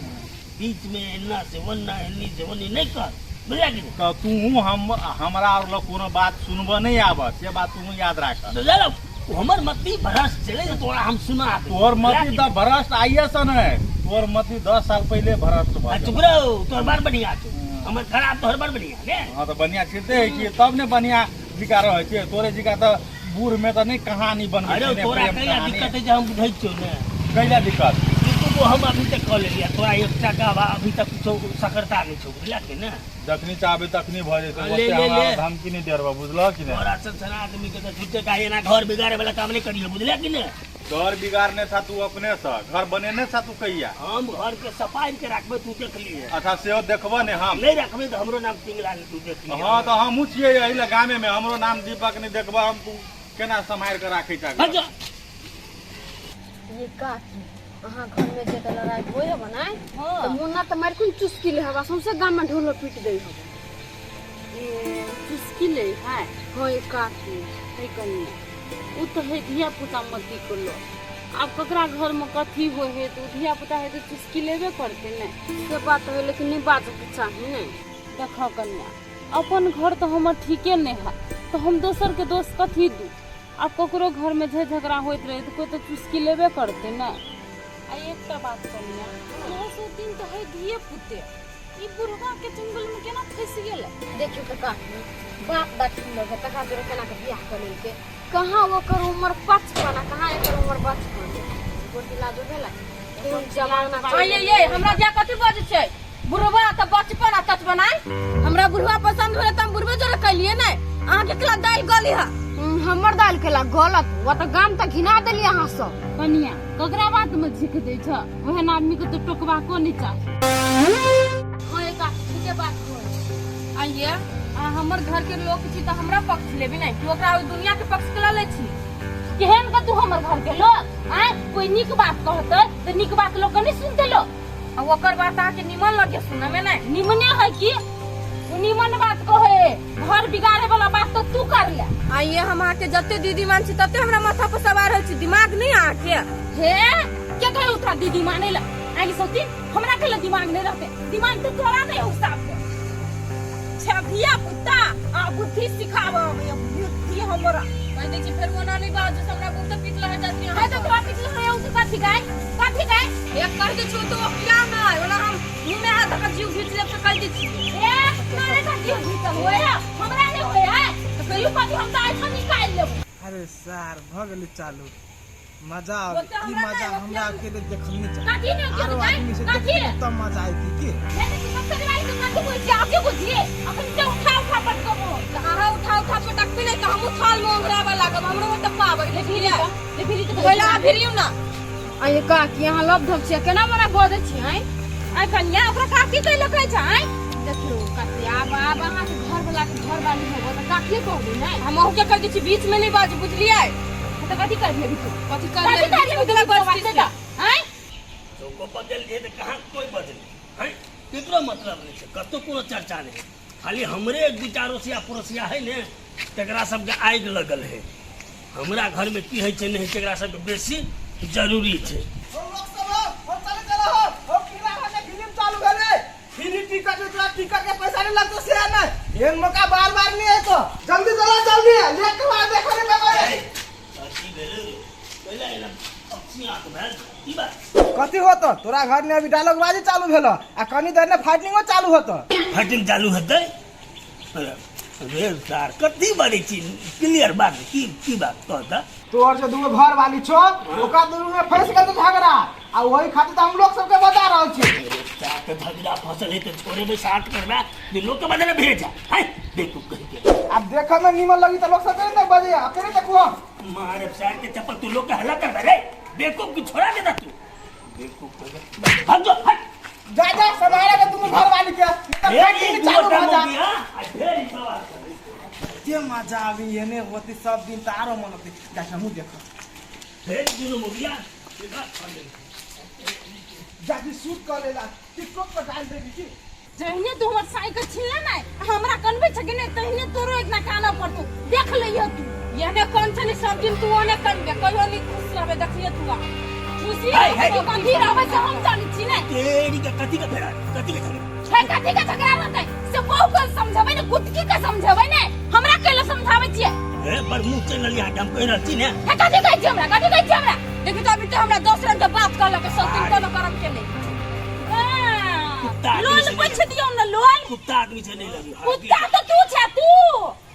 बीच में एन्ना से ओन्ना एन्नी से ओन्नी नहीं कर बुझला कि नहीं? तऽ तू हम हमरा और लग कोनो बात सुनबऽ नहीं आबऽ से बात तू याद राख। तो जा हमर मति भ्रष्ट चले जे तोरा हम सुना दे। तोहर मति तऽ भ्रष्ट आइए से नहीं तोहर मति 10 साल पहिले भ्रष्ट भऽ आ गेल। चुप रहो तोहर बड़ बढ़िया छौ हमर खराब तोहर बड़ बढ़िया ने। हाँ तऽ बढ़िया छिते है कि तब ने बढ़िया जिका रहै छै तोरे जिका तऽ बूढ़ में तऽ नहीं कहानी बनबै अरे छै ने, तोरा प्रेम कैला कहानी। दिक्कत है जे हम बुझै छियौ ने। कैला दिक्कत? एको हम अभी तक कऽ लेलियै तोरा एक टका अभी तक कुछो सकरता नहीं छौ बुझला कि ने? जखनी चाहबे तखनी भऽ जेतै, ले, ओते ले, हमरा ले। धमकी नहीं देरबा बुझलह कि ने? तोरा सन सन आदमी के तऽ झूठे का एना घर बिगाड़े वाला काम नहीं करियो बुझला कि ने? घर बिगाड़ने था तू अपने से घर बनेने था तू कहिया? हम घर के सफाई के राखबे तू देख लिए। अच्छा सेहो देखबह ने हम नहीं रखबे तऽ हमरो नाम पिंगला नहीं तू देख लिए। हाँ तऽ हमहूँ छियै एहि लए गामे में हमरो नाम दीपक नहीं देखबह हम तू केना सम्हारि के राखै छह हट जा। ये काकी अहाँ घर में जे तऽ लड़ाई होय हब नै हाँ। तऽ मुन्ना तऽ मारि कोन चुस्की ले हबा सौंसे गाम में ढोलो पीट दै हब। ए चुस्की ले है? हाँ ये काकी है कनिया उ तऽ है धिया पुता मती को लो आब ककरा घर में कथी होय है तऽ उ धिया पुता है तऽ चुस्की लेबे करते ने। से बात है लेकिन नहीं बाजऽ के चाही ने। देखऽ कनिया अपन घर तऽ हमर ठीके नहीं है तऽ हम दोसर के दोष कथी दू? आब ककरो घर में झै झगड़ा होइत रहे तऽ कोई तऽ चुस्की लेबे करते ने। आ एकटा बात कनिया 900 दिन तऽ है धिये पुते ई बुढ़वा के चंगुल में केना फंसि गेलै? देखियौ तऽ काकी बाप दाखिल लगे तकरा जोरे केना के बियाह कऽ लेलकै कहाँ ओकर उम्र 55 आ कहाँ एकर उम्र 55 गोटी लाजो भेलै कोन जमाना हाँ चलि ये हमरा बियाह कथी बजै छै? बुढ़वा तऽ बचपन आ तचपन आय हमरा बुढ़वा पसंद भेलै तऽ हम बुढ़वे जोरे कैलियै नै अहाँ के केला दालि गली है। हमर दालि केला गलत ओ तऽ गाम तऽ घिना देलियै अहाँ सब। कनिया ककरा बात में झिक दै छ ओहन आदमी के तऽ टोकबाको नहि चाही। हाँ ये काकी ठीके बात कहै छी। आइये अहाँ हमर घर के लोग छी तऽ हमरा पक्ष लेबी नै कि ओकरा ओहि दुनिया के पक्ष के लऽ लै छी? केहन के तू हमर घर के लोग आय कोई नीक बात कहतै तऽ नीक बात लोग के नहीं सुनते लोग आ ओकर बात अहाँके निमन लगे सुनऽ में नै? निमने है कि उ निमन बात कहे घर बिगाड़े वाला बात तो तू कर ले। आइये हम अहाँके जते दीदी मान छी तते हमरा माथा पर सवार होइ छी दिमाग नहीं अहाँके? हे के कहे उठा दीदी माने ला आगे सोती हमरा के दिमाग नहीं रहते दिमाग तो तोरा नहीं हो साफ छे धिया पुता आ बुद्धि सिखाब बुद्धि हमरा कह दै छी फेर ओना नहीं बाजू हमरा बहुत पिटला है जाती है तो तोरा पिटला है उ कथी गाय कथी गाय एक कह दै छी तो किया ना ओना हम मुंह में हाथ धक जीव घीच लेब से कह दै छी। ए तोरे का जीव घीचल होय है हमरा नहीं होय है तो कहियो कथी हम त आइ निकाल लेब। अरे सार भऽ गेलै चालू। मजा आबे। ओते ई हमरा मजा नहि, हमरा अकेले देखल नहीं चाही। कथी ने आरो आदमी से कथी देखते तब मजा आती की। हे देखी सबसे वाली तो कथी बुझिए आके बुझिए अखन से उठा उठा पटकबो। तऽ अहाँ उठा उठा पटकबी नहि तऽ हमहूँ थाल मे ओंघराबऽ लागब, हमरो ओतऽ पाबै ले भिरी तऽ, ले भिरी तऽ। पहिले अहाँ भिरियौ ना। अरे काकी, अहाँ लव धब छियै, केना मना बजै छियै आँय? आइ कनिया ओकरा काकी कैले कहै छै आँय? देखियौ काकी, आब आब अहाँके घरवला के घरवाली होबो तऽ काकिए कहबै ने। हम अहूँके कहि दै छी, बीच मे नहि बाजू, बुझलियै? तऽ कथी करबिही अभी तू? कथी कर कथी लेबै? करबिही? बीचमे केना बजती से से? आँय? चौको पर गेल रहियै तऽ कहाँ कोइ बजलै हैं, केकरो मतलब नहि छै, कतहु कोनो चर्चा नहि। खाली हमरे एक दू टा अड़ोसिया पड़ोसिया है ने, तकरा सबके आगि लगल है। हमरा घरमे की होइ छै नहि होइ छै, एकरा सबके बेसी जरूरी छै। हो लोक सब हो, हो चले चलो हो, हो पीला घर में फिल्म चालू भेलै। फ्री टिकट में तोरा टिकट के पैसा नहीं लगतो से नहीं। एहन मौका बार बार नहीं आयतो। जल्दी चलो जल्दी, लेट के बाद देखो नहीं बाबा रे। की भेलै रे? पहिले एना पक्षी आँख भेल की बात? कथी होतो तोरा घर में? अभी डायलॉग बाजी चालू भेलो आ कनी देर में फाइटिंगो चालू होतो। फाइटिंग चालू हेतै रे सार? कथी बजै छी? क्लियर बात की की बात कह तऽ। तोहर जो दूगो घर वाली छो, ओकरा दुनू में फंस गेल झगड़ा आ वही खातिर तो हम लोग सबके बता रहल छी। अरे सार, तऽ झगड़ा फसल है तऽ छोड़ेबै, साथ करबै जे लोक के बदले भेज है देखू कहि के। अब देखे में नीमन लगी तो लोग सब के नहीं बजे, अकेले देखू हम। मारे सार के चप्पल, तू लोग के हल्ला करबे रे? बेवकूफ की छोड़ा देता तू, बेवकूफ कह के। भाग जो, हट। जा जा, संभाले के दुनू घर वाली के, नहीं तो फेर ई फाइटिंग चालू गोटा भ जा। मोगिया आ फेर ई सवाल करै। जे मजा आबी एने होती सब दिन तऽ आरो मन होती जा हमहूँ देखब। फेर दुनू मोगिया जाके शूट कर लेला, टिकटॉक पर डाल देबी की। जहिने तू हमर साइकिल छीनले ने, हमरा कनबै छ कि नहि, तहिने तोरो एक ना कानऽ पड़तौ, देख लइह तू। एहने कन छली सब दिन, तू ओने कनबे, कहियो नहीं खुश रहबे, देखिए तू आ खुशी है, है। रहबै कथी रहबै से हम जानै छी ने। तेरी के कथी के फेरा, कथी के झगड़ा है? कथी के झगड़ा रहतै से बहु के समझेबै ने, गुटकी के समझेबै ने, हमरा कैले समझाबै छियै? ए पर मुंह चलि रहल अहाँके, हम कहि रहल छी ने। हे कथी कहै छियै हमरा? कथी कहै छियै हमरा? देखी तो अभी तो हमरा दोसर रंग के बात कहलक, सब दिन कोनो करम के नहीं। कुत्ता आदमी लोल से नहीं पोछ दियौ ने लोल। कुत्ता आदमी से नहीं लगी। कुत्ता तो तू छै तू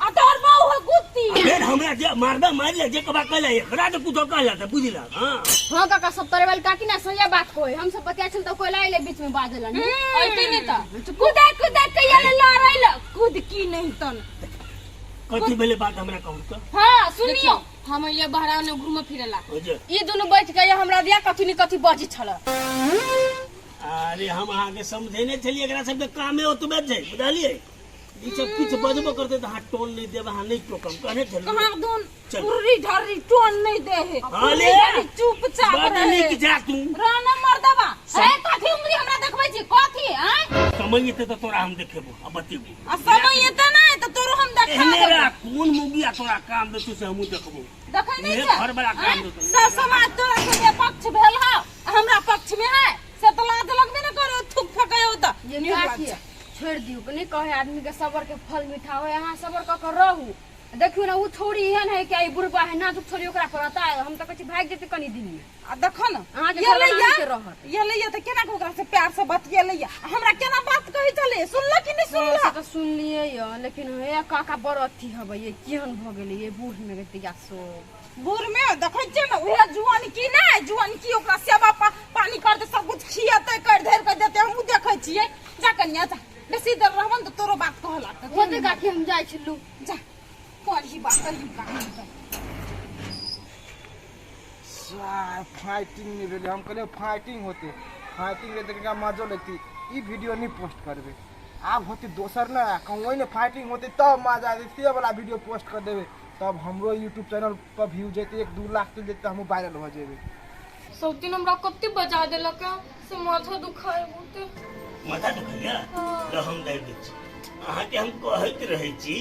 आ तोहर बहु है कुत्ती। फेर हमरा जे मारबा मारि ले, जे कबा कहले एकरा तऽ कुछो कहले तऽ बुझल। हाँ हाँ काका, सब तोरे वाली काकी ना सही बात कोई हम सब बतिया छल तो कोई लाइले बीच में बाजल नहीं ऐते नहीं त। कुदा कुदा के ये लड़ै ल कुद की नहीं तन। कथी भेलै बात हमरा कहू तऽ। हाँ सुनियो, हम ये बहरा ने घूमे फिरेला, हो जे ई दुनू बैठ के हमरा दिया कथी न कथी बजी छल। अरे हम अहाँके समझेने छलियै, एकरा सबके कामे ओतबे छै, बुझलियै? ई सब किछु बजबो करतै तऽ अहाँ टोन नहि देब, अहाँ नहि टोकब, कहने छलियै। कहाँ दून चल। उर्री ढर्री टोन नहीं दे है। हाँ ले। उर्री ढर्री चुपचाप बड रहे। नीक, जा तू राना मर्दवा हे कथी उंगली हमरा देखबै छी कथी आँय? समय एतै तऽ तोरा हम देखेबो आ बतेबो। आ समय एते नहि तऽ तोरो हम देखा एहने देबो। रा कोन मुगिया तोरा काम देतौ से हमहूँ देखबो। देखै नहि इहे छै घर बला काम आँय? देतौ। सब समाज तोरा सबके पक्ष भेल हौ आ हमरा पक्ष में है से तऽ लाज लगबे ने करो, थूक फेकै हो तऽ। ये काकी, छोड़ि दियौ, नहि कहे आदमी के सबर के फल मीठा होय। अहाँ सबर कऽ के रहू, देखियौ ने ओ छोड़ी एहन है कि आई बुढ़बा है, नाजुक छोड़ी ओकरा पर आता है, हम तऽ कहै छी भागि जेतै कनी दिन में। आ देखो ने अहाँके ये घरवाला लैया अहाँके रहत। ये लैया तऽ केना के ओकरा से प्यार से बतियेलैया, हमरा केना बात कहै छलै, सुनल कि नहि सुनल? से तऽ सुनलियै यऽ, लेकिन हे काका, बड़ अथी हबै ये, केहन भऽ गेलै ये बूढ़ में गतिया सो। बूढ़ में देखै छियै ने उहे जुआन की नहि जुआन की, ओकरा सेवा पानी करतै, सब कुछ खियेतै, करि धरि कऽ देतै, हमहूँ देखै छियै। जा कनिया जा, बेसी देर रहबन तऽ तोरो बात कहऽ लागतै। होतै काकी, हम जाइ छी लू। जा करही बात, करही बात। सार फाइटिंग नहीं भेलै, हम कहलियै फाइटिंग होते, फाइटिंग भेलै तऽ कनिका मजो लगती। ई वीडियो नहीं पोस्ट करबै, आब होते दोसर ने, कहूँ ने फाइटिंग होते तब मजा एतै, से वाला वीडियो पोस्ट कर देबै, तब हमरो यूट्यूब चैनल पर व्यू जेतै, 1-2 लाख चलि जेतै, हमहूँ वायरल भऽ जेबै। सब दिन हमरा कते बजा देलक है से माथा दुखाय बहुते। माथा दुखैया तऽ हम दाबि दै छी अहाँके। हम कहैत रहै छी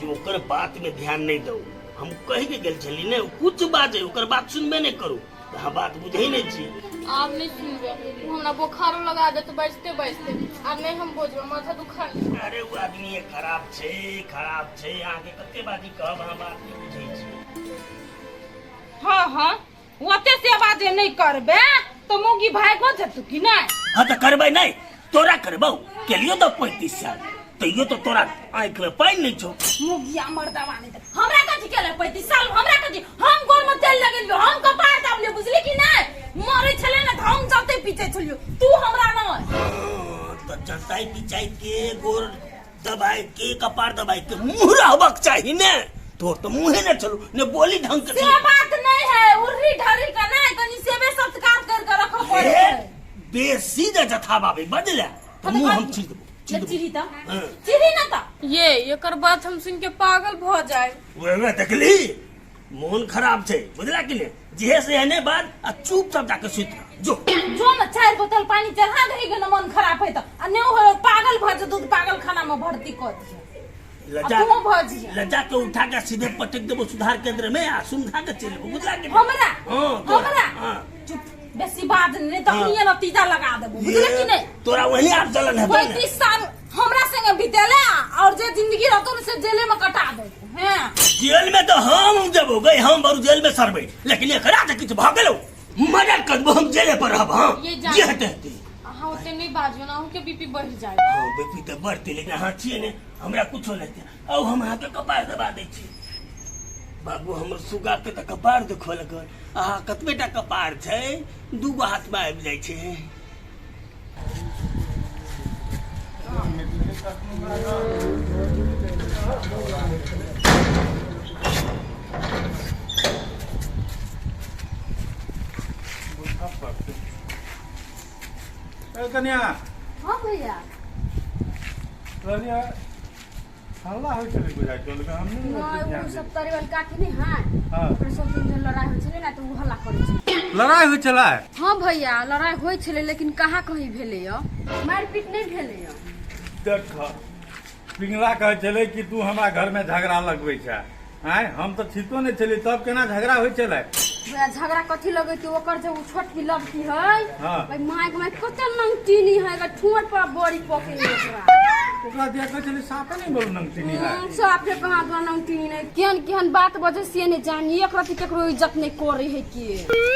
जे ओकर बात में ध्यान नहि दू। हम कहि के गेल छली ने, कुछ बाजै ओकर बात सुनबे नहि करू, तऽ अहाँ बात बुझै नहि छी। आब नहीं सुनबे, उ हमरा बोखारो लगा देत बैसते बैसते। आब नहीं हम बजबे, माथा दुखाय। अरे ओ आदमी खराब छै, खराब छै। अहाँके कते बाजी कहब, अहाँ बात नहि बुझै छी। हाँ हाँ, ओते सेवा जे नहीं करबे तो मौगी भागो जेतौ कि नहीं? हाँ तऽ करबै नहि, तोरा करबौ? केलियो तऽ 35 साल, तैयो तऽ तोरा आँखि में पानि नहि छौ। मुगिया मर्दवा नहीं तऽ हमरा कथी केले 35 साल? हमरा कथी? हम गोर में तेल लगेलियो, हम कपार दाबलियो, छलियो, तू हमरा नहि। तऽ जताई पिचाई के गोर दबाई के कपार दबाई के मुंह रहबाक चाही ने। तोर तऽ मुंहे ने चलू ने बोली ढंग के। से बात नहीं है, उर्री ढर्री का नहीं, कनी सेवे सत्कार कर के रखो पड़े ए, बेसी जे जथा बाबे बजले तऽ मुंह हम चीर देबो, चीर देबो। चिरी त हाँ। चिरी न त ये एकर बात हम सुन के पागल भ जाए। ओहे देखली मोन खराब छै, बुझला कि ने? जेहे से एहने बात आ चुपचाप जाके सुति रह जो। जो न 4 बोतल पानी चढ़ा दही के न मन खराब है त आ ने हो पागल भ जो दूध पागल खाना में भर्ती कर दिए। लजा आ तू भ जिया। लजा के उठा के सीधे पटक देबो सुधार केंद्र में आ समझा के चलि जेबो, बुझला कि ने? हमरा? हाँ, तोरा। हमरा? हाँ। चुप, बेसी बात नहीं त हाँ। अपनिए नतीजा लगा देबो, बुझले कि नहीं? तोरा वही आब जलन हेतौ ने। 35 साल हमरा संगे बीतेले और जे जिंदगी रहतो ने से जेले में कटा देबो। हैं जेल में तो हम जबो गए, हम बरु जेल में सरबे, लेकिन एकरा जे किछु भऽ गेलौ मर्डर कर देबो, हम जेले पर रहब। हाँ, ये जान- जे हेतै हेतै। अहाँ ओते नहीं बाजू ना, अहूँ के बीपी बढ़ जाए। हाँ, बीपी तऽ बढ़तै, लेकिन अहाँ छियै ने, हमरा कुछो नहि हेतै। आउ हम अहाँके कपार दबा दै छी बाबू। हमर सुगा के तऽ कपार दुखबऽ लगल। अहाँ कतबे टा कपार छै, दूगो हाथ में आबि जाइ छै। ए कन्या। हाँ भैया। कहलियै हल्ला होइ छलै बुझाइ छल, लेकिन हम नहि नहीं, ध्यान उ सब देलियै। तोरे वाली काकी नहीं है। हाँ। ओकरे सब दिन जे लड़ाई होइ छलै ने तऽ उ हल्ला करै छलै। लड़ाई होइ छलै? हाँ भैया, लड़ाई होइ छलै, लेकिन कहाँ कहीं भेलै य, मारिपीट नहि भेलै य। देख, पिंगला कहै छलै कि तू हमरा घरमे झगड़ा लगबै छै। आँय, हम तऽ ठीको नहि छलियै, तब केना झगड़ा होइ छलै? भैया, झगड़ा कथी लगैते? ओकर जे उ छोटकी लड़की है। हाँ। भाई my के my कते नंगटीनी है, एकर ठोर पर बड़ी पकड़े ओकरा। ओकरा दिया कहै छलै साफे नहि बोलू नंगटिनी है। साफे कहाँ दो नंगटीनी नहीं, केहन केहन बात बजे से नहीं जानी, एक रति केकरो इज्जत नहीं करे है के।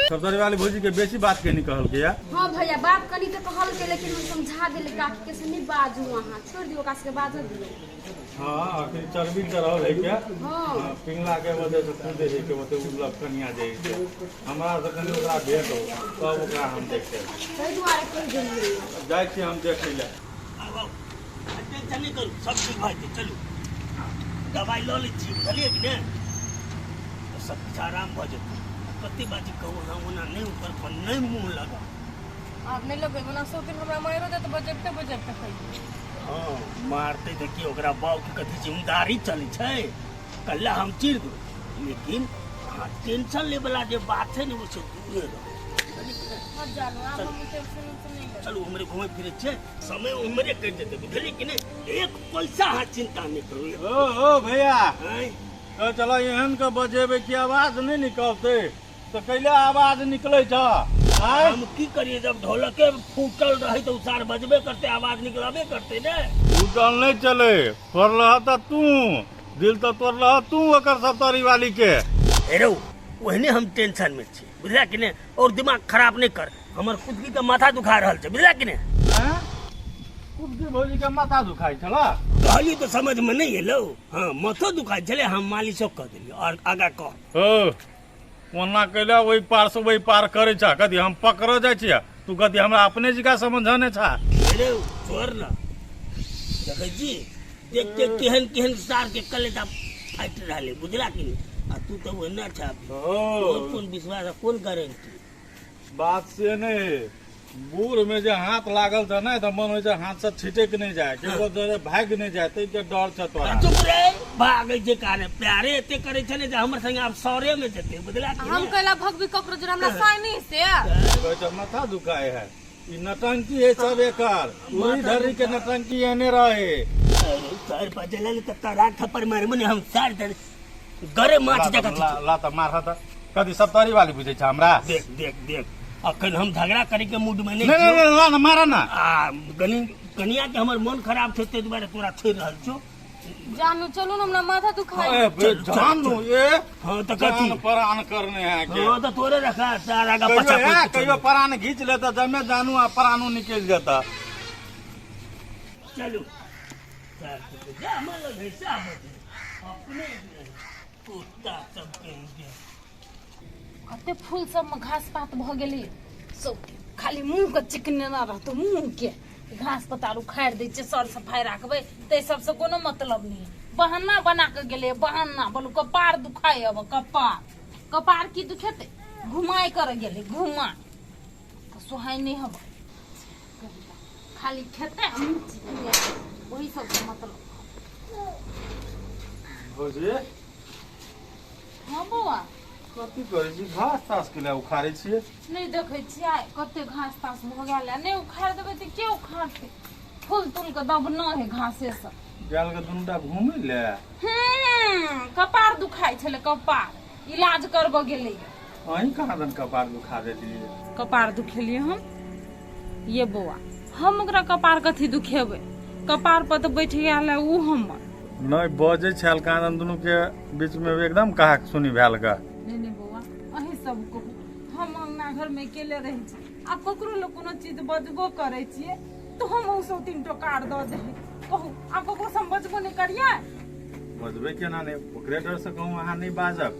सफदरी वाली भौजी के बेसी बात के नहीं कहलकै या? हाँ भैया, बात कनी तऽ कहलकै, लेकिन हम समझा देली काकी के से नहीं बाजू, अहाँ छोड़ दियौ, ओकरा सबके बाजऽ दियौ। हाँ, अखन चर्बी चढ़ल है क्या? हाँ। हाँ, पिंगला के वजह से कूदे है के मतलब उ लग कनिया जे है के। हमरा से कनी ओकरा भेंट हो तब ओकरा हम देखते। ताहि दुआरे कहि देलियै। जाइ छी हम देखै लए। आउ आउ, आ टेंशन नहि करू, सब ठीक भऽ जेतै। चलू दबाइ लऽ लै छी, बुझलियै कि नहि? तऽ सब किछु आराम भऽ जेतै। आ कते बाजी कहू, अहाँ ओना नहि ऊपर पर नहि मुँह लगाउ। आब नहि लगेबै, ओना सब दिन हमरा मारियो देत बजबते बजबते खाइए। हाँ, मारतै तऽ की ओकरा बाउके कथी जिम्मेदारी चलै छै? कल्ला हम चीर देबै, लेकिन अहाँ टेंशन लै वला जे बात छै ने ओहिसँ दूरे रहू। मत जानू, आब हम टेंशन उंशन नहीं लेबै। चलू, उम्हरे घुमै फिरै छै, समय उम्हरे कटि जेतै, बुझलियै कि नहि? एक पैसा अहाँ चिंता नहि करू। ओ ओ भैया। आँय? तो चलो एहन के बजेबै कि आवाज नहि निकलतै, तऽ कैले आवाज निकलै छ? आँय? हम की करिए, जब ढोलके फूटल रहे तो उसार बजबे करते, आवाज निकलबे करते ने। फूटल नहि चले, फोड़लह तऽ तू दिल तऽ तोड़लह तू ओकर सप्तरी वाली के। हे रौ, ओहने हम टेंशन में छी, बुझला कि नहि? और दिमाग खराब नहि कर, हमर कुदकी के माथा दुखा रहल छै, बुझला कि नहि? आँय? कुदकी भौजी के माथा दुखाइ छल? कहलियै तऽ समझ में नहि एलौ। हाँ, माथो दुखाइ छलै, हम मालिशो कऽ देलियै। और आगा कह। हो, ओना कैला ओहि पार से ओहि पार करै छ? कथी हम पकड़ऽ जाइ छियै? तू कथी हमरा अपने जकाँ समझने छ? रे छोड़ न, देखै छी देख के केहन केहन सार के कलेजा फाटि रहल है, बुझला कि नहि? आ तू तऽ ओहिना छ अभी। ओ। तोहर कोन विश्वास आ कोन गारंटी? बात से नहि है, बूढ़ में जे हाथ लागल छ ने तऽ मन होइ छै हाथ से छिटक नहि जाय, केकरो डरे भागि नहि जाय, ताहि के डर छ तोरा। चुप रे, भागै छै काने प्यारे एते करै छै ने जे हमर संगे आब सौरे में जेतै, बुझला कि हम नहि? कैला भगबी ककरो जोर, हमरा साइनी से कहै छै माथा दुखाय है, ई नटंकी है सब एकर, उड़ी धरी के नटंकी एने रहे। अरे, सर बजल ने तऽ तोरा थप्पड़ मारबो ने हम सार दे गरे माछ जगह। ला ला तऽ मारह तऽ, कथी सप्तरी वाली बुझै छ हमरा? देख देख देख, अखन हम झगड़ा करे के मूड में नहीं नहि छियौ। नहि नहि, ला ना मारह ना। आ कनी कनिया के हमर मन खराब छै, ताहि दुआरे तोरा छोड़ि रहल छौ। जानू चलू ना, हमरा माथा दुखाई। ए बे, चल, चल, जानू ए। हाँ तऽ कथी? जान परान करने है के। हाँ तऽ तोरे रखा तार आगा कहियो पछा है, पोति के कहियो परान घींच लेता जमे जानू आ परानो निकलि जेता। चलू चार के जा मन लगे सा बजे अपने कुत्ता सब कहीं के। कते फूल सब में घास पात भ गेलै सौते। खाली मुँह के चिकने ना रहतो, मुँह के घास पतार उखाड़ि दै छै, सर सफाइ राखबै ताहि सबसँ कोनो मतलब नहि। बहाना बना के गेलै बहाना, बोलू कपार दुखाइ अब, कपार कपार की दुखेतै, घुमाइ कर गेलै घुमाइ, सोहाइ नहि हब, खाली खेतै मुँह चिकने, वही सबसँ मतलब। भौजी। हाँ बौआ। कथी करै छी? घास तास के लिए उखाड़ै छियै? नहि देखै छियै कते घास तास भऽ गेल है, नहि उखाड़ि देबै तऽ के उखाड़तै? फूल तूल के दबना है घासे से। गेल के दुनूटा घूमै ले। कपार दुखाइ छलै, कपार इलाज करबऽ गेलै। अहीं कहाँ दन कपार दुखा देलियै? कपार दुखेलियै हम? ये बौआ हम ओकरा कपार कथी दुखेबै, कपार पर तऽ बैठ गेल है उ हमर। नहि बजै छल कहाँ दन दुनू के बीच में एकदम कहा सुनी भेल गा। नहीं नहीं बौआ अहीं सब कहू, हम अंगना घर में अकेले रहै छी, आब ककरो लोग कोनो चीज बजबो करै छियै तऽ हम ओ सौ तीन टोकार दऽ दे, कहू आब ककरो से हम बजबो नहि करियै? बजबै केना नहि, ओकरे डर से कहू अहाँ नहि बाजब।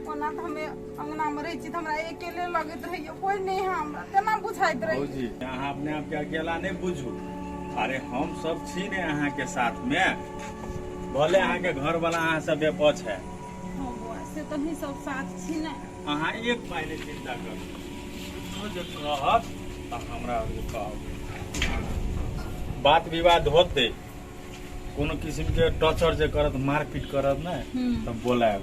ओना तऽ हमे अंगना में रहै छी तऽ हमरा अकेले लगैत रहैया, कोइ नहि है हमरा, तेना बुझाइत रहै। भौजी अहाँ अपने आप के अकेला नहि बुझू, अरे हम सब छी ने अहाँ के साथ में, भले अहाँ के घर वाला अहाँ सब बेपछ है। हाँ बौआ से तऽ अहीं सब साथ छी ने। अहाँ एक पाइ नहि चिंता करू, जे कहत तऽ हमरा कहब, बात विवाद होतै कोनो किसिम के टॉर्चर जे करत मारपीट करत ने तऽ बोलायब।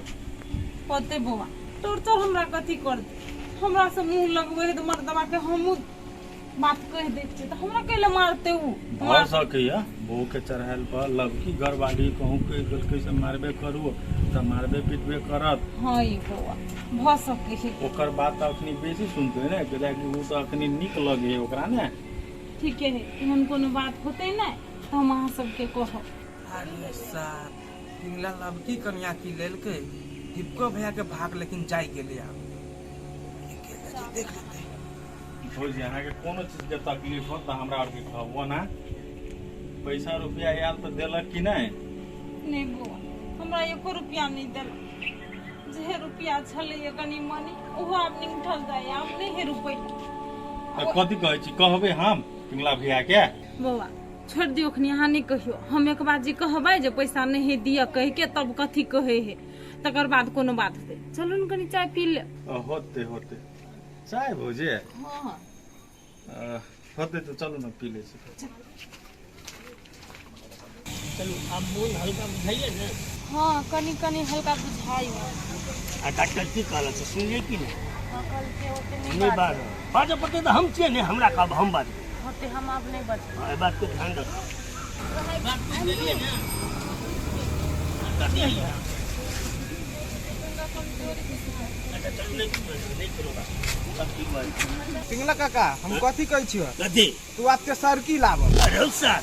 होतै बौआ टॉर्चर हमरा कथी करतै, हमरा से मुँह लगबै है तऽ मर्दबा के हमहूँ बात कहि दै छियै तऽ हमरा कैले मारतै उ? भऽ सकैया बहू के चढ़ायल पर लबकी घरवाली कहूँ कहि देलकै से मारबे करू तऽ मारबे पीटबे करत। हाँ ई बौआ भऽ सकै है। ओकर बात तऽ अखनी बेसी सुनतै ने, कियाकि उ तऽ अखनी नीक लगै है ओकरा ने। ठीके है, एहन कोनो बात होतै ने तऽ हम अहाँ सबके कहब। अरे साहब पिंगला लबकी कनिया की लेलकै, दीपको भैया के भाग लेकिन जाय गेलै आब। देख लेतै। भौजी अहाँके कोनो चीजके तकलीफ हो तऽ हमरा आरके कहब, ओना पैसा रुपया आयल तऽ देलक कि नहि? नहि बौआ हमरा एको रुपया नहि देलक, जे रुपया छलैया कनि मनि ओहो आब निंगठल जाइया, आब नहि है रुपैआ। तऽ कथी कहै छी, कहबै हम पिंगला भैया के? बौआ छोड़ि दियौ अखनी, अहाँ नहि कहियौ, हम एक बार जे कहबै जे पैसा नहि दिअ कहि के तब कथी कहै है, तकर बाद कोनो बात हेतै। चलू ने कनि चाय पी ले। होतै होतै चाय भौजी। हाँ होतै तऽ चलू ने पी लै छी। चलू आब मोन हल्का बुझाइए ने? हाँ कनि कनि हल्का बुझाइए। आ डॉक्टर की कहलक से सुनलियै कि नहि? हाँ कहलकै ओते नहि बाजऽ, बाजऽ पड़तै तऽ हम छियै ने, हमरा कहब हम बाजबै। होते हम आब नहि बजबै। हाँ, एहि बातके ध्यान रखब। बात बुझि गेलियै ने? कथी होइए? अच्छा चलू नहि नहि कोनो बात, सब ठीक भऽ जेतै। पिंगला काका हम कथी कहै छियौ? कथी? तू आब तेसर की लाबऽ? अरे सर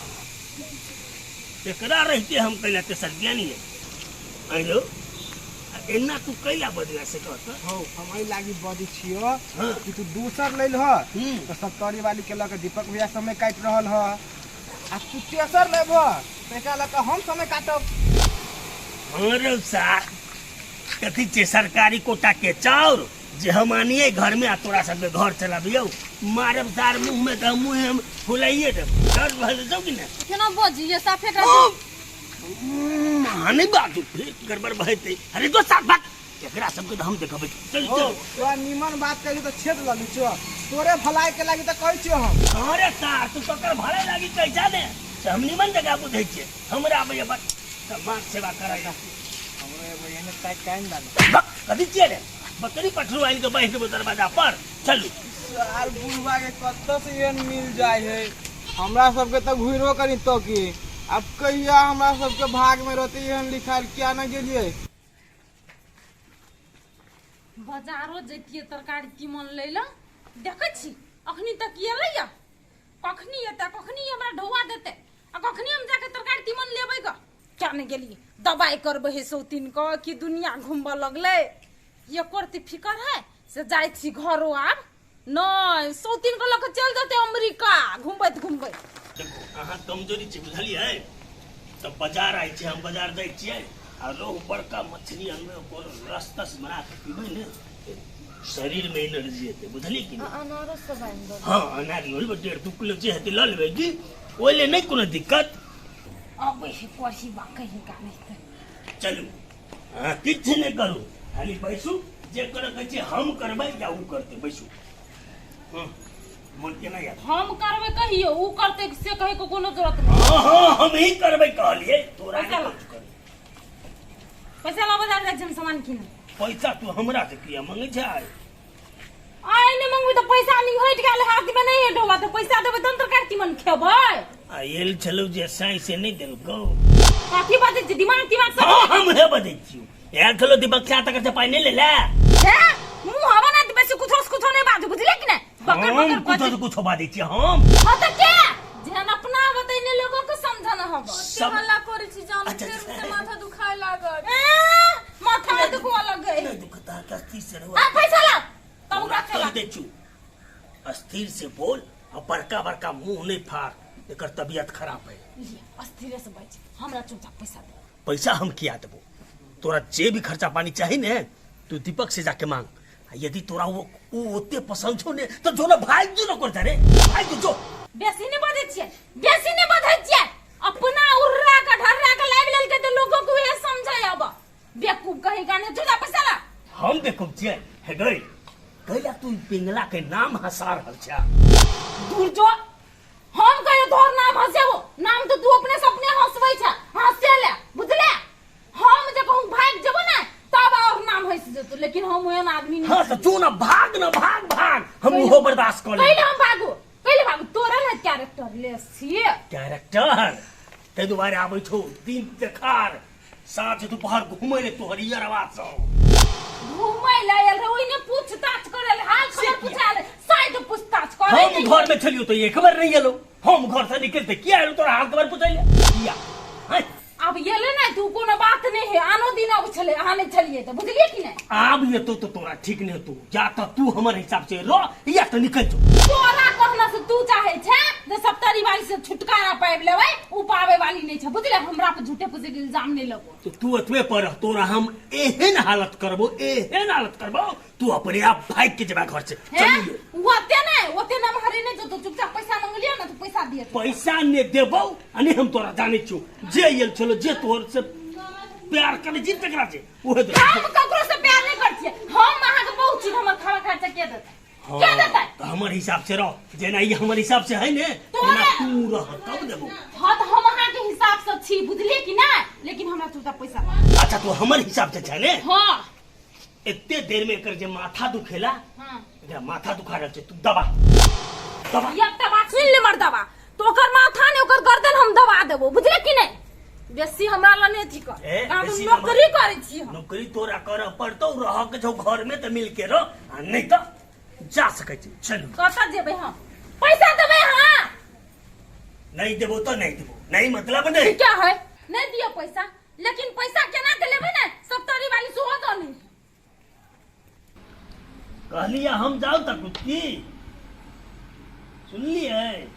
एकरा रहिते हम कैला तेसर ज्ञानी है। अरे एना तू कैला बजला से कह तऽ। हौ हम एहि लागी बजै छियौ हाँ। कि तू दोसर लेल ह तऽ सत्तरी वाली के लऽ के दीपक भैया समय काटि रहल ह, आ तू तेसर लेबह तऽ एकरा लऽ के हम समय काटब। अरे सार कथी छै सरकारी कोटा के चाउर जे हम आनिए घर में आ तोरा सबके घर चलाबियौ, मारब सार मुँह में तऽ मुँह हम फुलाइए देब। डर भऽ जेतौ कि नहि? केना बजिए साफे कर। हाँ नहीं बात फिर गड़बड़ भऽ जेतै। अरे दोस्त साफ बात एकरा सबके तऽ हम देखबै। चल हौ चल। तोरा निमन बात कहली तऽ छेद लगै छौ, तोरे भलाई के लागी तऽ कहै छियौ हम। अरे सार तू ककर भलाई लागी कहै छह ने, से हम निमन जगह बुझै छियै, हमरा आबैए बस समाज सेवा करै ला। हमरो एगो एहने ताकि के आनि दे। कथी छियै रे बकरी पठरू आनि के बान्हि देबो दरवाजा पर। चलू। सार बुढ़वा के कतऽ से एहन मिल जाय है, हमरा सबके तऽ घुरो करी तो की अब कहिया हमरा सबके भाग में रहते एहन लिखायल किया न गेलियै। बाजारो जैतियै तरकारी तीमन लै लए, देखै छी अखनी तक एलैया, कखनी एतै कखनी हमरा ढौआ देतै आ कखनी हम जाके तरकारी तीमन लेबै ग। क्या नहि गेलियै दबाइ करबै है सौतीन के कि दुनिया घूमबऽ लगलै, एको रत्ती फिकर है से जाइ छी घरो आब नहि सौतीन के लऽ के चलि जेतै अमेरिका घुमबैत घुमबैत। देखो अहाँ कमजोरी छै बुझलियै, तऽ बाजार आइ छै हम बाजार जाइ छियै आ रोहु बड़का मछली अनबै, ओकर रस तस बना के पीबै ने शरीर में एनर्जी हेतै, बुझलियै कि नहि? अनारो सब आनि दो। हँ, अनार लऽ लेबै, 1.5-2 किलो जे हेतै लऽ लेबै की, ओहि लए नहि कोनो दिक्कत। अबै है पढ़ी बा कहीं का नहीं तऽ। चलू, अहाँ किछु नहि करू, खाली बैसू। जे करऽ कहै छियै हम करबै या ओ करतै। बैसू। हँ, मन केना याद? हम करबै कहियो, उ करतै से कहै के कोनो जरूरत नहीं। हँ हँ, हम ही करबै कहलियै तोरा। पैसा नहि ला। कुछ करै। पैसा ला, बाजार जाइ छी हम सामान किने। पैसा तू हमरा से किया मंगै छै? आइ नहि मंगबै तऽ पैसा नहीं हटि गेल हाथ में, नहीं हटो तऽ पैसा देबै तहन तरकारी तीमन खेबै। आ एल छलौ जे साँइ से नहि देलकौ। कथी बाजै छी? दिमाग तिमाग सब हँ, हम हे बजै छियौ। आयल छलौ दीपक चा तकर से पाइ नहि लेले। हे, मुंह हवा ना बेसी कुछो से कुछो नहीं बाजू, बुझले कि नहीं? बकर हम बकर कुछो बाजू। से कुछो बाजै छियै हम? हाँ तऽ के जेहन अपना बतैने लोगों के समझन हब। सब हल्ला करै छी जान। अच्छा, फेर अच्छा। से माथा दुखाय लागत। ए, माथा में दुखवा लग गई। नहि दुखता है, अस्थिर से रहो। आ पैसा ला तब ओकरा कह खेला। दै छु, अस्थिर से बोल आ बड़का बड़का मुंह नहीं फाड़, एकर तबियत खराब है। लिए, अस्थिरे से बच, हमरा चुपचाप पैसा दे। पैसा हम किया देबो तोरा? जे भी खर्चा पानी चाही ने, तू दीपक से जाके मांग। आ यदि तोरा वो ओते पसंद छौ ने तो जो ना भाग जो ना करता रे, भाग जो, जो। बेसी नहीं बजै छियै, बेसी नहीं बजै छियै। अपना उर्रा के ढर्रा के लाबि लेलकै तऽ लोगों के उहे समझै अब। बेवकूफ कहीं गाने, जुदा पैसा ला। हम बेवकूफ छियै? हे गई कैला तू पिंगला के नाम हंसा रहल छा? दूर जो, हम कहियो तोहर नाम हंसेबो? नाम तो तू अपने से अपने हंसबै छ, हंसे ले, बुझले? हम जे कहूं भाग जेबो ने तब और नाम हंस जेतो, लेकिन हम ओहन आदमी नहीं। हाँ तो तू ना भाग ना, भाग भाग, हम उहो बर्दाश्त कर कैले लेब। हम भागू? कैले भागू? तोरा ने कैरेक्टर ले छिए। कैरेक्टर ताहि दुआरे आबै छौ दिन देखार साँझ दुपहर घूमै ले तोहर इयरवा सब। घूमै ले आयल रहे, ओहिने पूछताछ करे ले, हाल खबर पूछा ले, शायद पूछताछ करे। हम घर में छलियो तो एक बार नहीं एलो। हम घर से निकलते किया एलो तोरा हाल खबर पूछै ले किया हैं? आब एले ने तू, कोनो बात नहीं है। आनो दिन अब छले, अहाँ नहीं छलिए तऽ, बुझलिए कि नहीं? आब ये तो तोरा ठीक नहीं होतो। या तो तू हमर हिसाब से रह या तो निकल जो। तोरा कहना से तू चाहे छे जे सप्तरी वाली से छुटकारा पाबि लेबै, उ पाबै वाली नहीं छे, बुझले? हमरा पर झूठे फूसे के इल्जाम नहीं लगो। तो तू अतबे पर रह, तोरा हम एहन हालत करबो, एहन हालत करबो, तू अपने आप भाग के जेबा घर से। हैं? चलियो। ओते नहीं, ओते ना हरे नहीं जो। चुपचाप पैसा मंगलियो ना तो पैसा दिए। पैसा ने देबो आ ने हम तोरा जाने छियो। जे आयल छलो, जे तोहर से प्यार करे छी तकरा से उहे दे। हम ककरो से प्यार नहीं करतिए। हम अहाँ के बहुत चीज, हमर खाना खर्चा के देतै? के देतै? तो हमर हिसाब से रह, जेना ई हमर हिसाब से है ने तोरे- तेना तू रह तब देबो। हाँ तो हम अहाँ के हिसाब से छी, बुझलिए कि ना? लेकिन हमरा चुपचाप पैसा दे। अच्छा, तू हमर हिसाब से छै ने? हाँ। एते देर में एकर जे माथा दुखेला, हाँ, एकरा माथा दुखा रहल छै, तू दबा दबा। एकटा बात सुन ले मर्दबा, तो ओकर माथा ने ओकर गर्दन हम दबा देबो, बुझले कि नहीं? बेसी हमरा लग नहीं अथी कर। ए, हम बेसी नौकरी करै छी हम। नौकरी तोरा करऽ पड़तौ। रह के छौ घर में तऽ मिल के रह, आ नहीं तऽ जा सकै छी। चलू। कतऽ जेबै हम? पैसा देबै? हाँ। नहीं देबो तो नहीं देबो, नहीं मतलब नहीं। क्या है? नहीं दियो पैसा, लेकिन पैसा केना के लेबै ने, सप्तरी वाली सेहो दऽ नहीं। कहलिए हम जाउ तऽ कुत्ती सुनलिए।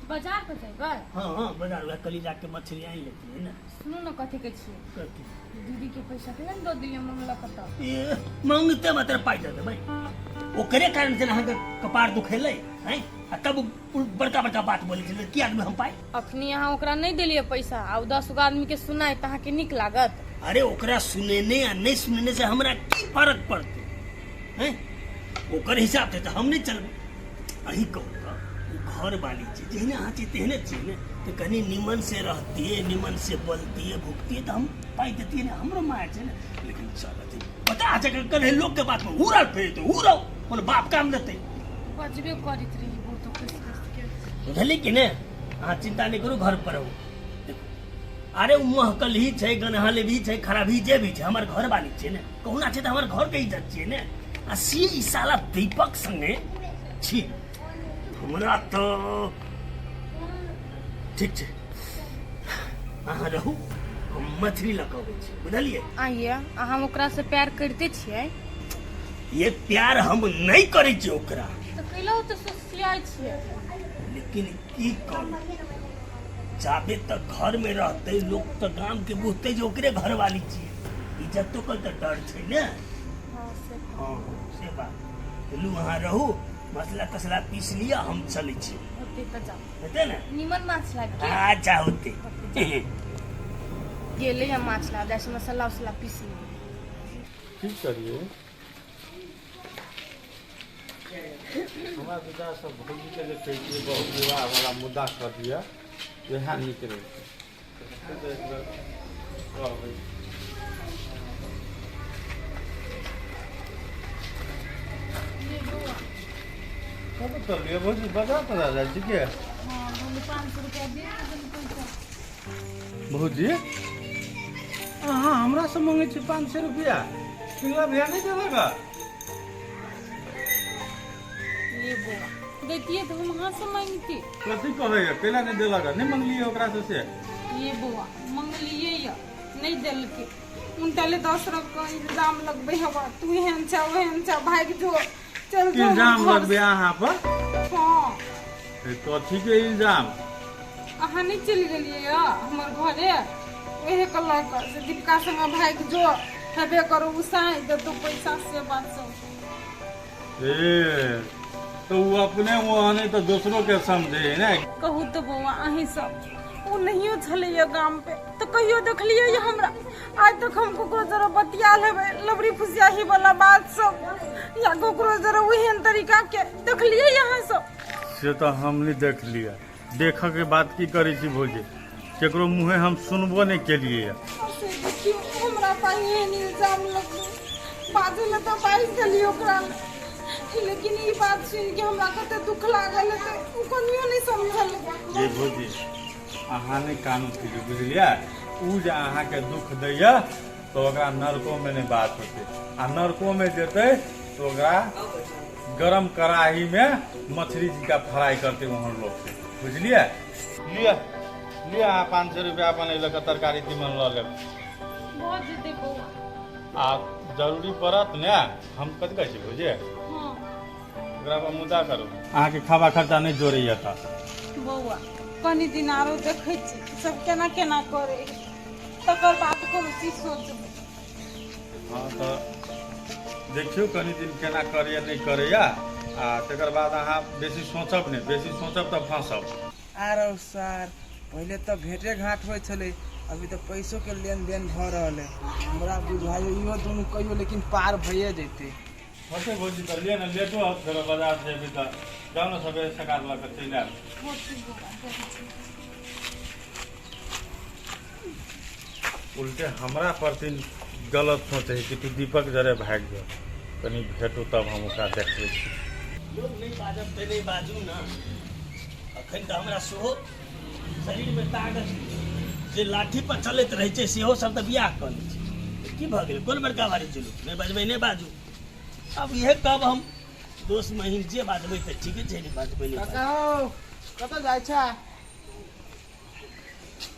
बाजार पर जेबै? हाँ हाँ, बाजार वएह कली जाके मछली आनि लेती है ने। सुनू ने, कथी के छियै? कथी? दीदी के पैसा केना दऽ दिलियै मंगलक तऽ? ए, मांगते मात्र पाइ दऽ देबै? ओकरे कारण से अहाँके कपार दुखेलै हैं, आ तब उ बड़का बड़का बात बोलै छलै। किया देबै हम पाइ? अखनी अहाँ ओकरा नहि देलियै पैसा आ ओ 10 गो आदमी के सुनाय तऽ अहाँके नीक लागत? अरे, ओकरा सुनेने आ नहि सुनेने से हमरा की फर्क पड़तै हैं? ओकर हिसाब से तऽ हम नहि चलबै। अहीं कहू तऽ, ओ घर वाली छै, जेहने अहाँ छियै तेहने छियै ने, तऽ कनि निमन से रहतियै, निमन से बोलतियै भुकतियै तऽ हम पाइ देतियै ने। हमरो माय छै ने। लेकिन चल अथी पता छै कहे लोक के बात में उड़ल फिर तो उड़ो, कोनो बाप काम देतै? बजबे करैत रही बहुत खुश खुश के। बुझलियै कि ने? अहाँ चिंता नहि करू, घर पर रहू। देखू, अरे ओ महकल ही छै, गनहल भी छै, खराबी जे भी छै, हमर घर वाली छै ने। कहुना छै तऽ हमर घर के इज्जत छियै ने। आ से ई साला दीपक संगे छी, हमरा तऽ ठीक छै। अहाँ रहू, हम मछली लऽ कऽ अबै छी, बुझलियै? आइए, अहाँ ओकरा से प्यार करिते छियै? ये प्यार हम नहि करै छियै ओकरा। तऽ कैला ओते सोचियाइ छियै? लेकिन की करू, जाबे तक घर में रहते लोग तो गाम के बुझते जे ओकरे घर वाली छियै। ई इज्जतो के तऽ डर छै ने। हँ से। हँ से बात। चलू अहाँ रहू, मसला तसला पीस लिअ, हम चलै छी। होते तऽ जाउ। हेतै ने? निमन माछ लाग के। अच्छा होतै। गेलै हम माछ लाब जाइ छी, मसाला उसला पीस लेबै। की करियै, हमरा विचारसँ भौजीके जे कहितियै बहु विवाहवला मुद्दा कऽ दिअ, वएह नीक रहितै। तऽ एक बेर कहबै। कतऽ चललियै भौजी? बाजार तजार जाइ छी के? हँ, बोलू, 500 रुपया दिअ ने कनि पैसा। भौजी, अहाँ हमरा से मंगै छी 500 रुपया? पिंगला भैया नहि देलक? ये बौआ, दैतियै तऽ हम अहाँ से मांगती? कथी कहैया, कैला नहि देलक? नहि मंगलियै ओकरा से से? ये बौआ, मंगलियै या नहि देलकै, उनटले 10 रंग के इल्जाम लगबै हवा, तू एहन छा ओहन छा, भागि जो, चल जो हमर इल्जाम घर लगबै से। अहाँ पर? हँ। ए, कथी के इल्जाम? अहाँ नहि चलि गेलियै यऽ हमर घरे, ओहे के लऽ कऽ से दीपिका संगे भागि जो, हेबे करो उसाइ देतौ पैसा, से बात सब। ए, तऽ ओ अपने ओहने तऽ दोसरो के समझे है ने। कहू तऽ बौआ अहीं सब, ओ नहियो छलैया गाम पे तऽ कहियो देखलियै ये हमरा आइ तक हम ककरो जरा बतिया लेबै लबड़ी फुसियाही वाला बात सब या ककरो जरा ओहन तरीका के देखलियै अहाँ सब? से तऽ हम नहि देखलियै। देखऽ के बात की करै छी भौजी, केकरो मुँहे हम सुनबो नहि केलियै। से देखियौ, हमरा पर एहन इल्जाम लगलै, बाजै लए तऽ बाजि देलियै ओकरा लए, लेकिन ई बात सुनि के हमरा कते दुख लागल हेतै ओ कनियो नहि समझल। ये भौजी, अहाँ नहि कानू फिरू, बुझलियै? ओ जे अहाँके दुख दैया तऽ ओकरा नरकोमे नहि बात होतै, आ नरकोमे जेतै तऽ ओकरा गरम कड़ाहीमे मछली जिका फ्राई करतै ओहन लोकके, बुझलियै? लिअ लिअ, अहाँ 500 रुपया अपन एहि लऽ कऽ तरकारी तीमन लऽ लेब। भऽ जेतै बौआ। आ जरूरी पड़त ने, हम कथी कहै छी भौजी? हँ। ओकरा पर मुद्दा करू, अहाँके खाबा खर्चा नहि जोड़ैया तऽ। बौआ, कनि दिन आरो देखै छी सब केना केना करै, तकर बाद कोनो चीज सोचबै। हँ, तऽ देखियौ कनि दिन केना करैया नहि करैया, आ तकर बाद अहाँ बेसी सोचब नहि, बेसी सोचब तऽ फँसब। आरो सर, पहिले तऽ भेंटे घाट होइ छलै, अभी तऽ पैसो के लेन देन भऽ रहल है। हमरा बुझाइयो इहो दुनू कहियो लेकिन पार भइए जेतै। होतै भौजी, तऽ लिअ ने, लेटो होत फेरो बाजार से एबै तऽ जाउ ने, सबेरे सकाल लऽ कऽ चलि आयब। होतै बौआ, जाइ छी। उल्टे हमरा प्रति गलत सोचै है कि तू दीपक जरे भागि जाओ। कनि भेटू तब हम ओकरा देखबै छी। लोक नहि बाजब तऽ नहि बाजू ने। अखन तऽ हमरा सेहो शरीरमे ताकत जे लाठी पर चलैत रहै छै, सेहो सब तऽ बियाह कऽ लै छै। की भऽ गेलै? कोन बड़का भारी जुलूम? नहि बजबै नहि बाजू। आब इएह कहब हम दोस्त महीन, जे बाजबै तऽ ठीके छै, नहि बाजबै नहि काका बाजू। हौ, कतऽ जाइ छै?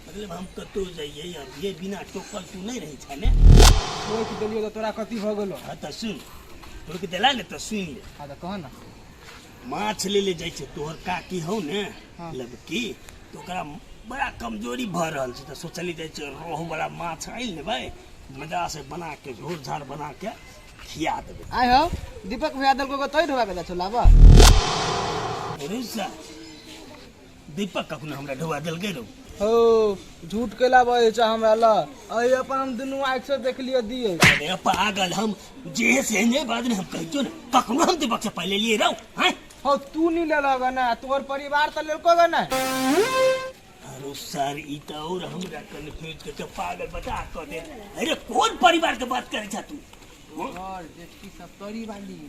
मतलब हम कतहु जइयै अबियै, बिना टोकल तू नहि रहै छै ने? टोकि देलियौ तऽ तोरा कथी भऽ गेलौ? हँ तऽ सुन, टोकि देला ने तऽ सुनि ले। हँ तऽ कह ने। माछ ले ले जाइ छै तोहर काकी हौ ने। हँ। लबकी तऽ ओकरा बड़ा कमजोरी भऽ रहल छै, तऽ सोचली जाइ छै रोहु वाला माछ आनि लेबै, मजा से बना के झोर झार बना के खिया देबै। आइ हौ, दीपक भैया देलको तोहि ढोबा के जाइ छौ लाबऽ? अरे सर, दीपक कखनो हमरा ढोआ देलकै रौ? हौ, झूठ कैला बजै छ हमरा ल? अइ अपन हम दुनू आँखि से देखलियै दियै। अरे पागल, हम जे से नहीं बाद में हम कहितो ने कखनो हम दीपक से पहले लिए रहो हैं? हौ, तू नहीं लेलक ने, तोहर परिवार तऽ लेलको गे ने। अरे सर, ई तऽ और हमरा कन्फ्यूज के पागल बता कऽ दे। अरे कोन परिवार के बात करै छा तू? और जेठकी सप्तरी वाली।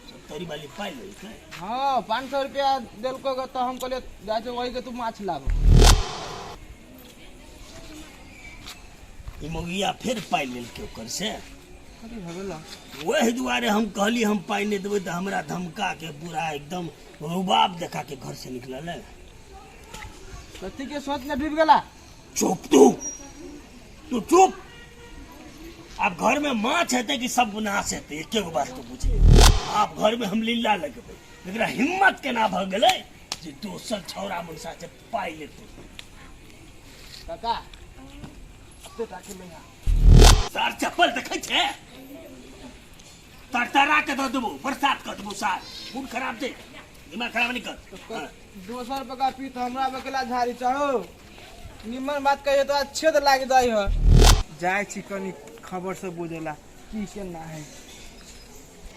सप्तरी वाली पाइ लेलकै? हाँ, 500 रुपया देलको गे, तऽ हम कहलियै जाइ छै वही के तू माछ लाब। ई मौगिया फेर पाइ लेलकै ओकर से? कथी भऽ गेल? वही दुआरे हम कहली हम पाइ नहि देबै तऽ हमरा धमका के पूरा एकदम रुबाब देखा के घर से निकलल है। कथी के सोच में डूबि गेला? चुप तू, तू चुप। आब घर में माछ हेतै कि सब नाश हेतै, एके गो बात तू बुझे। आब घर में हम लीला लगबै। एकरा हिम्मत केना भऽ गेलै जे दोसर छौड़ा मनसा से पाइ लेतै? काका, एते टाके ले आ। सार चप्पल देखै छै तरतरा के दऽ देबो बरसात कऽ देबो सार मूड खराब दे दिमाग खराब नहीं कर हाँ। दोसर पका पी तो हमरा बकेला झाड़ी चढ़ो निमन बात कहियो तो अच्छे तो लाग जाइ हो जाइ छी कनी खबर से बुझेला की केना है।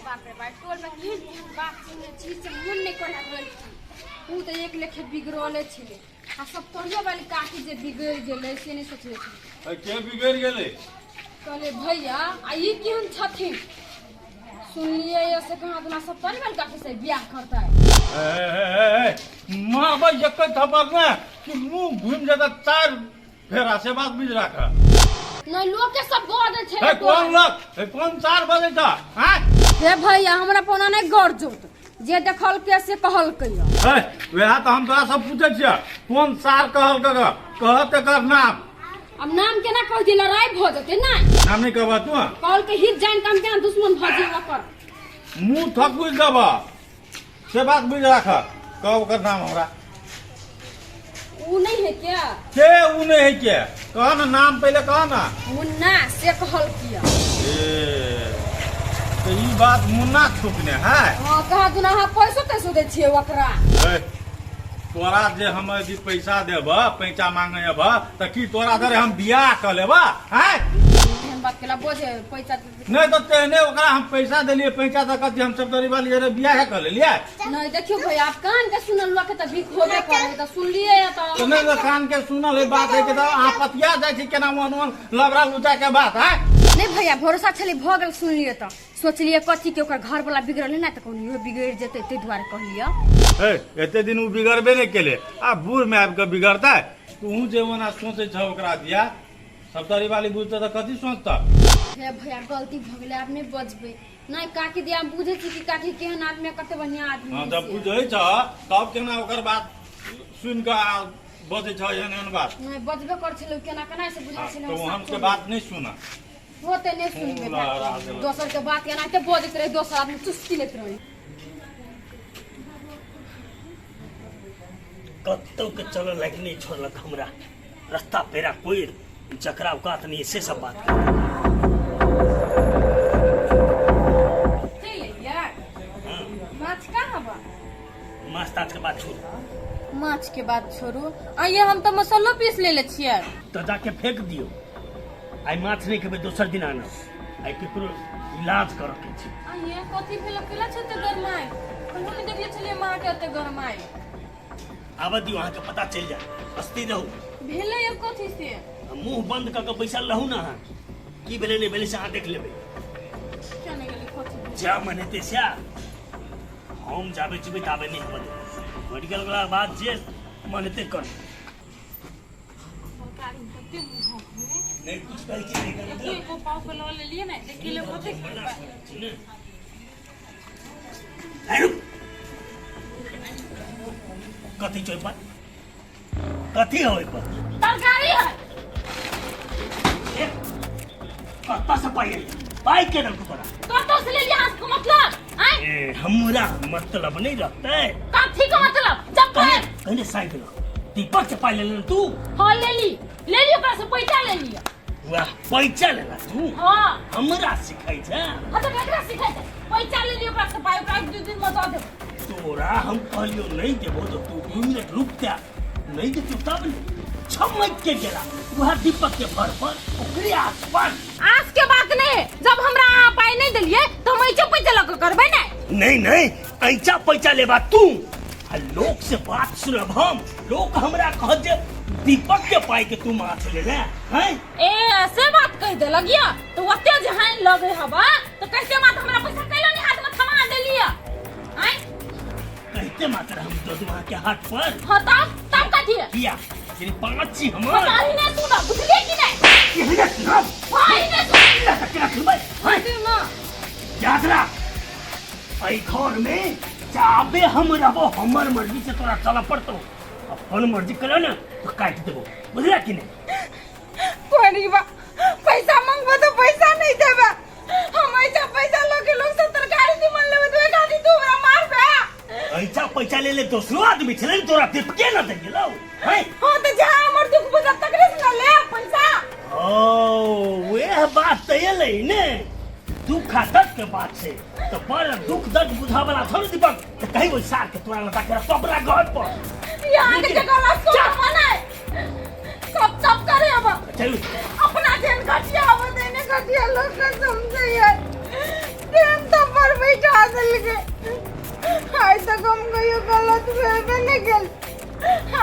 बाप रे बाप, टोल में केहन केहन बात सुनने छी से मन नहि कोना भेल। ऊ तऽ एक लेखे बिगड़ले छलै आ सब तोरियो वाली काकी जे बिगड़ गेलै से नहि सोचने छलै। के बिगड़ गेलै? कहले भैया आ ई केहन छथिन, सुनलियै ये से कहाँ दुना सब तोरी वाली काकी से बियाह करतै। मारबै एक थप्पड़ ने कि मुंह घूम जाता चार फेरा, से बात बुझ राख। नहीं लोग के सब गो दे छे। ए कोन लोग, ए कोन चार बजे छ? हां हे भैया हमरा पौना नहीं गड़ जोत, जे देखल के से कहल के। ए वएह त हम तोरा सब पूछै छियै, कोन सार कहल के कहत एकर नाम। अब नाम केना कह दी, लड़ाई भ जते ना। नाम नहीं कहबा तू? कहल के हित जान के हम केना दुश्मन भ जेब ओकर। मुंह थकुल देब से बात बुझ राख। कह ओकर नाम हमरा। उ नहीं है क्या? के उ नहीं है क्या? कह ना नाम पहले कह ना। मुन्ना से कहल किया। ए तो ई बात मुन्ना छुपने है। हां कहा दुना हां पैसो तैसो दे छिए ओकरा। ए तोरा जे हम यदि पैसा देब, पैसा मांगे अब त की तोरा दरे हम बियाह क लेब? हैं एहन बात केला बोझे पैसा नहीं तो तेहने ओकरा हम पैसा देलिए, पैसा त कथी हम सब गरीब वाली रे बियाह क लेलिए। नहीं देखियो भैया आप कान के सुनल के त भीख होबे करे त सुनलिए त तो नहीं तो कान के सुनल है बात है के त अहाँ पतिया जाय छी केना मोन मोन लबड़ा लुचा के बात है। नहीं भैया भरोसा छली भ गेल सुनलिए त सोचलिए कथी के ओकर घर वाला बिगड़ल है ना त कोनो इहो बिगड़ जेतै ताहि दुआरे कहलिए। ए एते दिन उ बिगड़बे नहीं केले आ बूढ़ में आबि के बिगड़तै। तू जे ओना सोचै छ ओकरा दिया सप्तरी वाली बुझतै त कथी सोचतै? हे भैया गलती भ गेलै आब नहीं बजबै। नहीं काकी दिया हम बुझै छी कि काकी केहन आदमी है, कते बढ़िया आदमी हाँ, है जब से। बुझै छ तब केना ओकर बात सुन के आ बजै छ एहन एहन बात। नहीं बजबे कर छलै केना केना से बुझै हाँ, छलै। तो ओहन के बात नहीं सुना। होते नहीं सुनबे ला, ला, ला। दोसर के बात एनाहिते बजैत रहे, दोसर आदमी चुस्की लैत रहे। कतौ के चलऽ लायक नहीं छोड़लक हमरा, रास्ता पेरा कोई जकरा औकात नहीं से सब बात कर। चलि अइयै। माछ कहाँ बा? माछ ताछ के बात छोड़ू। माछ के बात छोड़ू। आइए हम तऽ मसालो पीस लेले छियै। तो जाके फेंक दियौ। आइ माछ नहीं खेबै दोसर दिन आनब। आइ केकरो इलाज करऽ के छै। आइए कथी भेल केला छै तऽ गरमाय? कहियो नहि देखले छलियै माँ के एते गरमाय। आबऽ दियौ अहाँके पता चलि जायत। अस्थिर रहू। भेलै अब कथी से? मुंह बंद कऽ के बैसल रहू ने अहाँ। की भेलै नहि भेलै से अहाँ देख लेबै। किया नहि गेलै कथी भेलै? जा मन हेतै सएह। हम जाबे जेबै ताबे नहि हेबऽ देबै। मेडिकल गेलाक बाद जे मन हेतै करबै। तरकारी कते मुँह भेलै। नहि कुछ कहै छी नहि देखियौ एगो पाव के लऽ लेलियै ने, देखियौ ले कते मना करै छी ने। है रुक। कथी छै ओहि पर? कथी है ओहि पर? तरकारी है। कतऽ से पाइ एलै? पाइ के देलकौ तोरा? कतऽ से लेलियै अहाँ सबके मतलब? आँय? ए हमरा मतलब नहीं रहतै। कथी के मतलब? जब कहने कहने साइड लग दीपक से पाइ लेले तू? हाँ लेली, लेली ओकरा से पैसा लेली। वाह पैसा लेला तू? हाँ। हमरा सिखै छै? हाँ तो केकरा सिखै छै? पैसा लेली ओकरा से पाइ, ओकरा एक दू दिन में दऽ देबै। तोरा हम कहलियो नहीं देबो तो तू 2 मिनट रुक जा, नहीं देतो तब ने छमक के गेला वह दीपक के घर पर ओकरे आसपास। आस के बात नहीं, जब हमरा अहाँ पाइ नहीं देलिए तो हम ऐसे पैसा लऽ के करबै ने। नहीं नहीं ऐसा पैसा लेबा तू आ लोक से बात सुनब हम। लोक हमरा कहत जे दीपक के पाइ के तू माछ लेले हैं। ए ऐसे बात कह देलक या तो ओते जहान लगे हवा तो कैसे मात हमरा पैसा कैला नहीं हाथ में थमा देलिए? आय कहते मात्र हम दो वहां के हाथ पर। हां तब तब कथी है? किया तेरी पांच छी हमर। पता ही नहीं सुना बुझलिए कि नहीं? कि नहीं सुना? भाई नहीं सुना। केना केना सुनबै? हैं? ना। याद रख एहि घर में जाबे हम रहबो हमर मर्जी से तोरा चलऽ पड़तो। अपन मर्जी करो ना तो काटि देबो, बुझला कि नहीं? कोनी बा पैसा मांगबो तो पैसा नहीं देबे। हम ऐसा पैसा लोग के लोग से तरकारी निमन लेबे तो एक आदमी तू हमरा मारबे। ऐसा पैसा ले ले दोसरो आदमी छले तोरा दीपके न दे गेलौ हैं? हां तो जा हमर दुख बुझत तकरे से ना ले पैसा। ओ वे वएह बात तऽ एलै ने, दुख आ दर्द के बात छै तऽ बड़ दुख दर्द बुझा वाला थोड़े दीपक। तऽ कही ओहि सार के तोरा लता के कपड़ा घर पर यहाँ के जगह सोना बनाए सब सब करे अब। चलू। अपना जेन घटिया आवे देने घटिया लोग के समझे है ट्रेन तो पर बैठा देलके। आइ तक हम कहियो गलत भेबे नहीं गेल,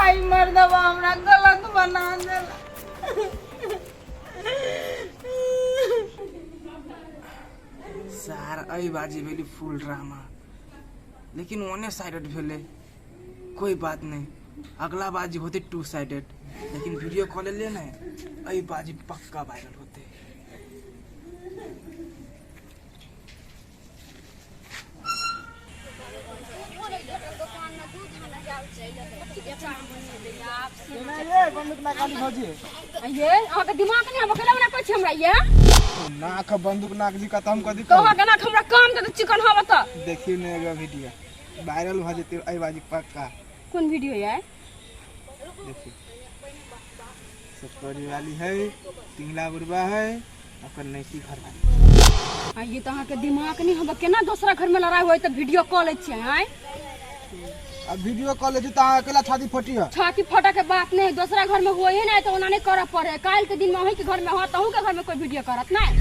आई मर्दवा हमरा गलत बना देला। सार अई बाजी भेली फुल ड्रामा, लेकिन ओने साइडेड भेलै। कोई बात नहीं, अगला बाजी होते टू साइडेड, लेकिन वीडियो कॉल ले ने अई बाजी पक्का वायरल होते। ये अहाँके दिमाग नहि हम अकेला बना कहै छी हमरा ये नाक बंदूक नाक जी कतम कदी तो अहाँके नाक हमरा काम दे चिकन हब तऽ। देखियो ने एगो वीडियो वायरल भ जेते एहि बाजी पक्का। कोन वीडियो ये? देखियो सतोरी वाली है, टिंगला बुढ़वा है, ओकर नैकी घर वाली। आ ये तऽ अहाँके दिमाग नहि हम केना दोसरा घर में लड़ाई होय तऽ वीडियो कॉल लै छियै आँय? अब वीडियो कॉल लै छी तऽ अहाँ अकेला छाती फटी है। छाती फटा के बात नहीं, दोसरा घर में होए नहीं तो ओना नहीं करऽ पड़े। काल्हि के दिन में अहीं के घर में होत, अहूँ के घर में कोई वीडियो करत नहीं।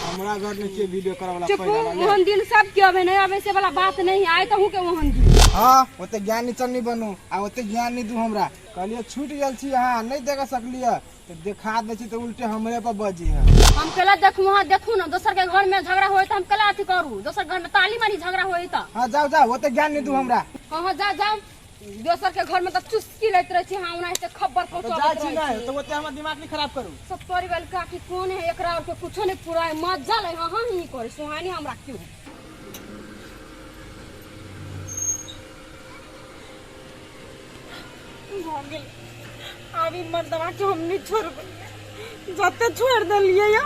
हमरा घर में के वीडियो करऽ वाला चुप, पैदा वाले। ओहन दिन सब के अबे नहीं आबे से वाला बात नहीं आए तो अहूँ के ओहन दिन। हाँ ओते ज्ञान नहीं चलनी बनू आ ओते ज्ञान नहीं दू हमरा। कहलिए छूट गेल छी अहाँ नहीं देख सकलिए तो देखा दे छी तो उल्टे हमरे पर बजी है। हम केला देखू, अहाँ देखू ना दोसर के घर में झगड़ा होय त हम केला अथी करू, दोसर घर में ताली मारी झगड़ा होय त। हाँ जाओ जाओ ओते ज्ञान नहीं दू हमरा। हाँ हाँ जाओ जाओ, दोसर के घर में त चुस्की लैत रहे छी, हाँ ओनाहिते खबर तो पहुंचाबैत जाय छी रहै नहीं छी। तो ओते हमर दिमाग नहीं खराब करू। सब परिवार काकी कोन है एकरा और के कुछो नहीं पुराए मजा ले। हाँ हाँ ही करे सोहानी हमरा क्यों। भऽ गेल, आब ई मर्दवा के हम नहीं छोड़बै। जते छोड़ देलियै या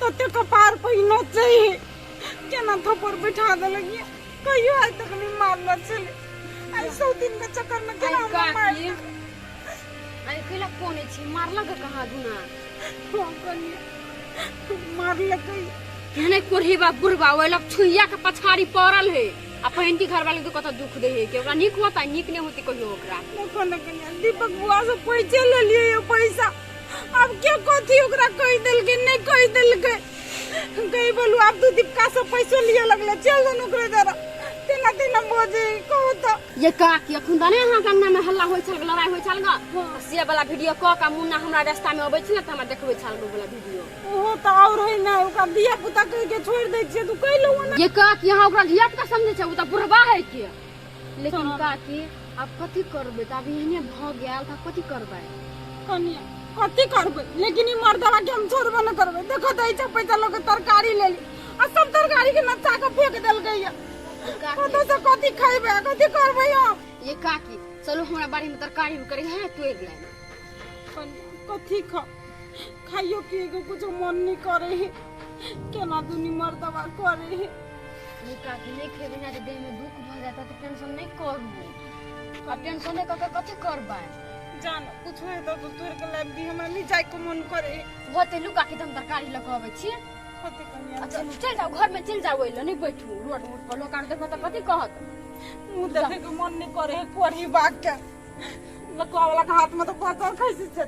तते कपार पर ई नचै है। केना थप्पड़ बैठा देलक या, कहियो आइ तक नहीं मारल छलै। आइ 100 दिन के चक्कर में केना आई हमरा मारि काकी, आई कैला कोने छी मारलक कहाँ दुना? हाँ, कनिया मारलकै। केहने कोढ़ीबा बुढ़बा ओहि लग छुइया के पछाड़ी पड़ल है आ पहिनकी घर वाले के कत दुख दे है कि ओकरा नीक होता नीक नहीं होती कहियो ओकरा। देखो न कनिया, दीपक बुआ से पैसे ले लिए ये पैसा, अब के कथी ओकरा कहि देलकै नहीं कहि देलकै। गई बोलू अब तू दीपका से पैसो लिए लगले, चल दो ओकरे जरा तेना तेना बजे कहो तो। ये काकी अखन तऽ नहि अहाँके अंगना में हल्ला होइ छल लड़ाई होइ छल ग, से वाला वीडियो कऽ के मुन्ना हमरा रास्ता में अबै छै ने तऽ हमरा देखबै छल ग वाला वीडियो। ओहो तऽ और है ना ओकरा धिया पुता कहि के छोड़ दै छियै तू कहि लौ ना। ये काकी अहाँ ओकरा धिया पुता समझै छै, ओ तऽ बुढ़बा है के। लेकिन काकी आब कथी करबै, तऽ आब एहने भऽ गेल तऽ कथी करबै? कनिया कथी करबै, लेकिन ई मर्दवा के हम छोड़बो न करबै। देखो तऽ ऐसा पैसा लऽ के तरकारी लेली आ सब तरकारी के नचा के फेंक देलकै या। कतऽ से कथी खैबै कथी करबै हम? ये काकी चलू हमरा बाड़ी में तरकारी करे है तोड़ि लेब। कनिया कथी खा खाइयो पिए के कुछ मन नहीं करे है, केना दुनी मर्दवा करे है। ये काकी नहीं खेबै ना तऽ देह में दुख भऽ जायत तऽ टेंशन नहीं करू, आ टेंशन नहीं कऽ के कथी करबै? जान कुछ होय तो तोड़ के लाबि दी, हमरा नहीं जाय के मन करे है। होते लू काकी तऽ हम तरकारी लऽ के अबै छी। कथी कनिया? अच्छा लू चलि जाउ घर में, चलि जाउ, ओहि लए नहीं बैठू रोड उड पर, लोक आर देखत तऽ कथी कहत? मुँह देखे के मन नहीं करे है कोढ़ी बाग के, लकवा वाला के हाथ में तो पाथर खसि जेतै।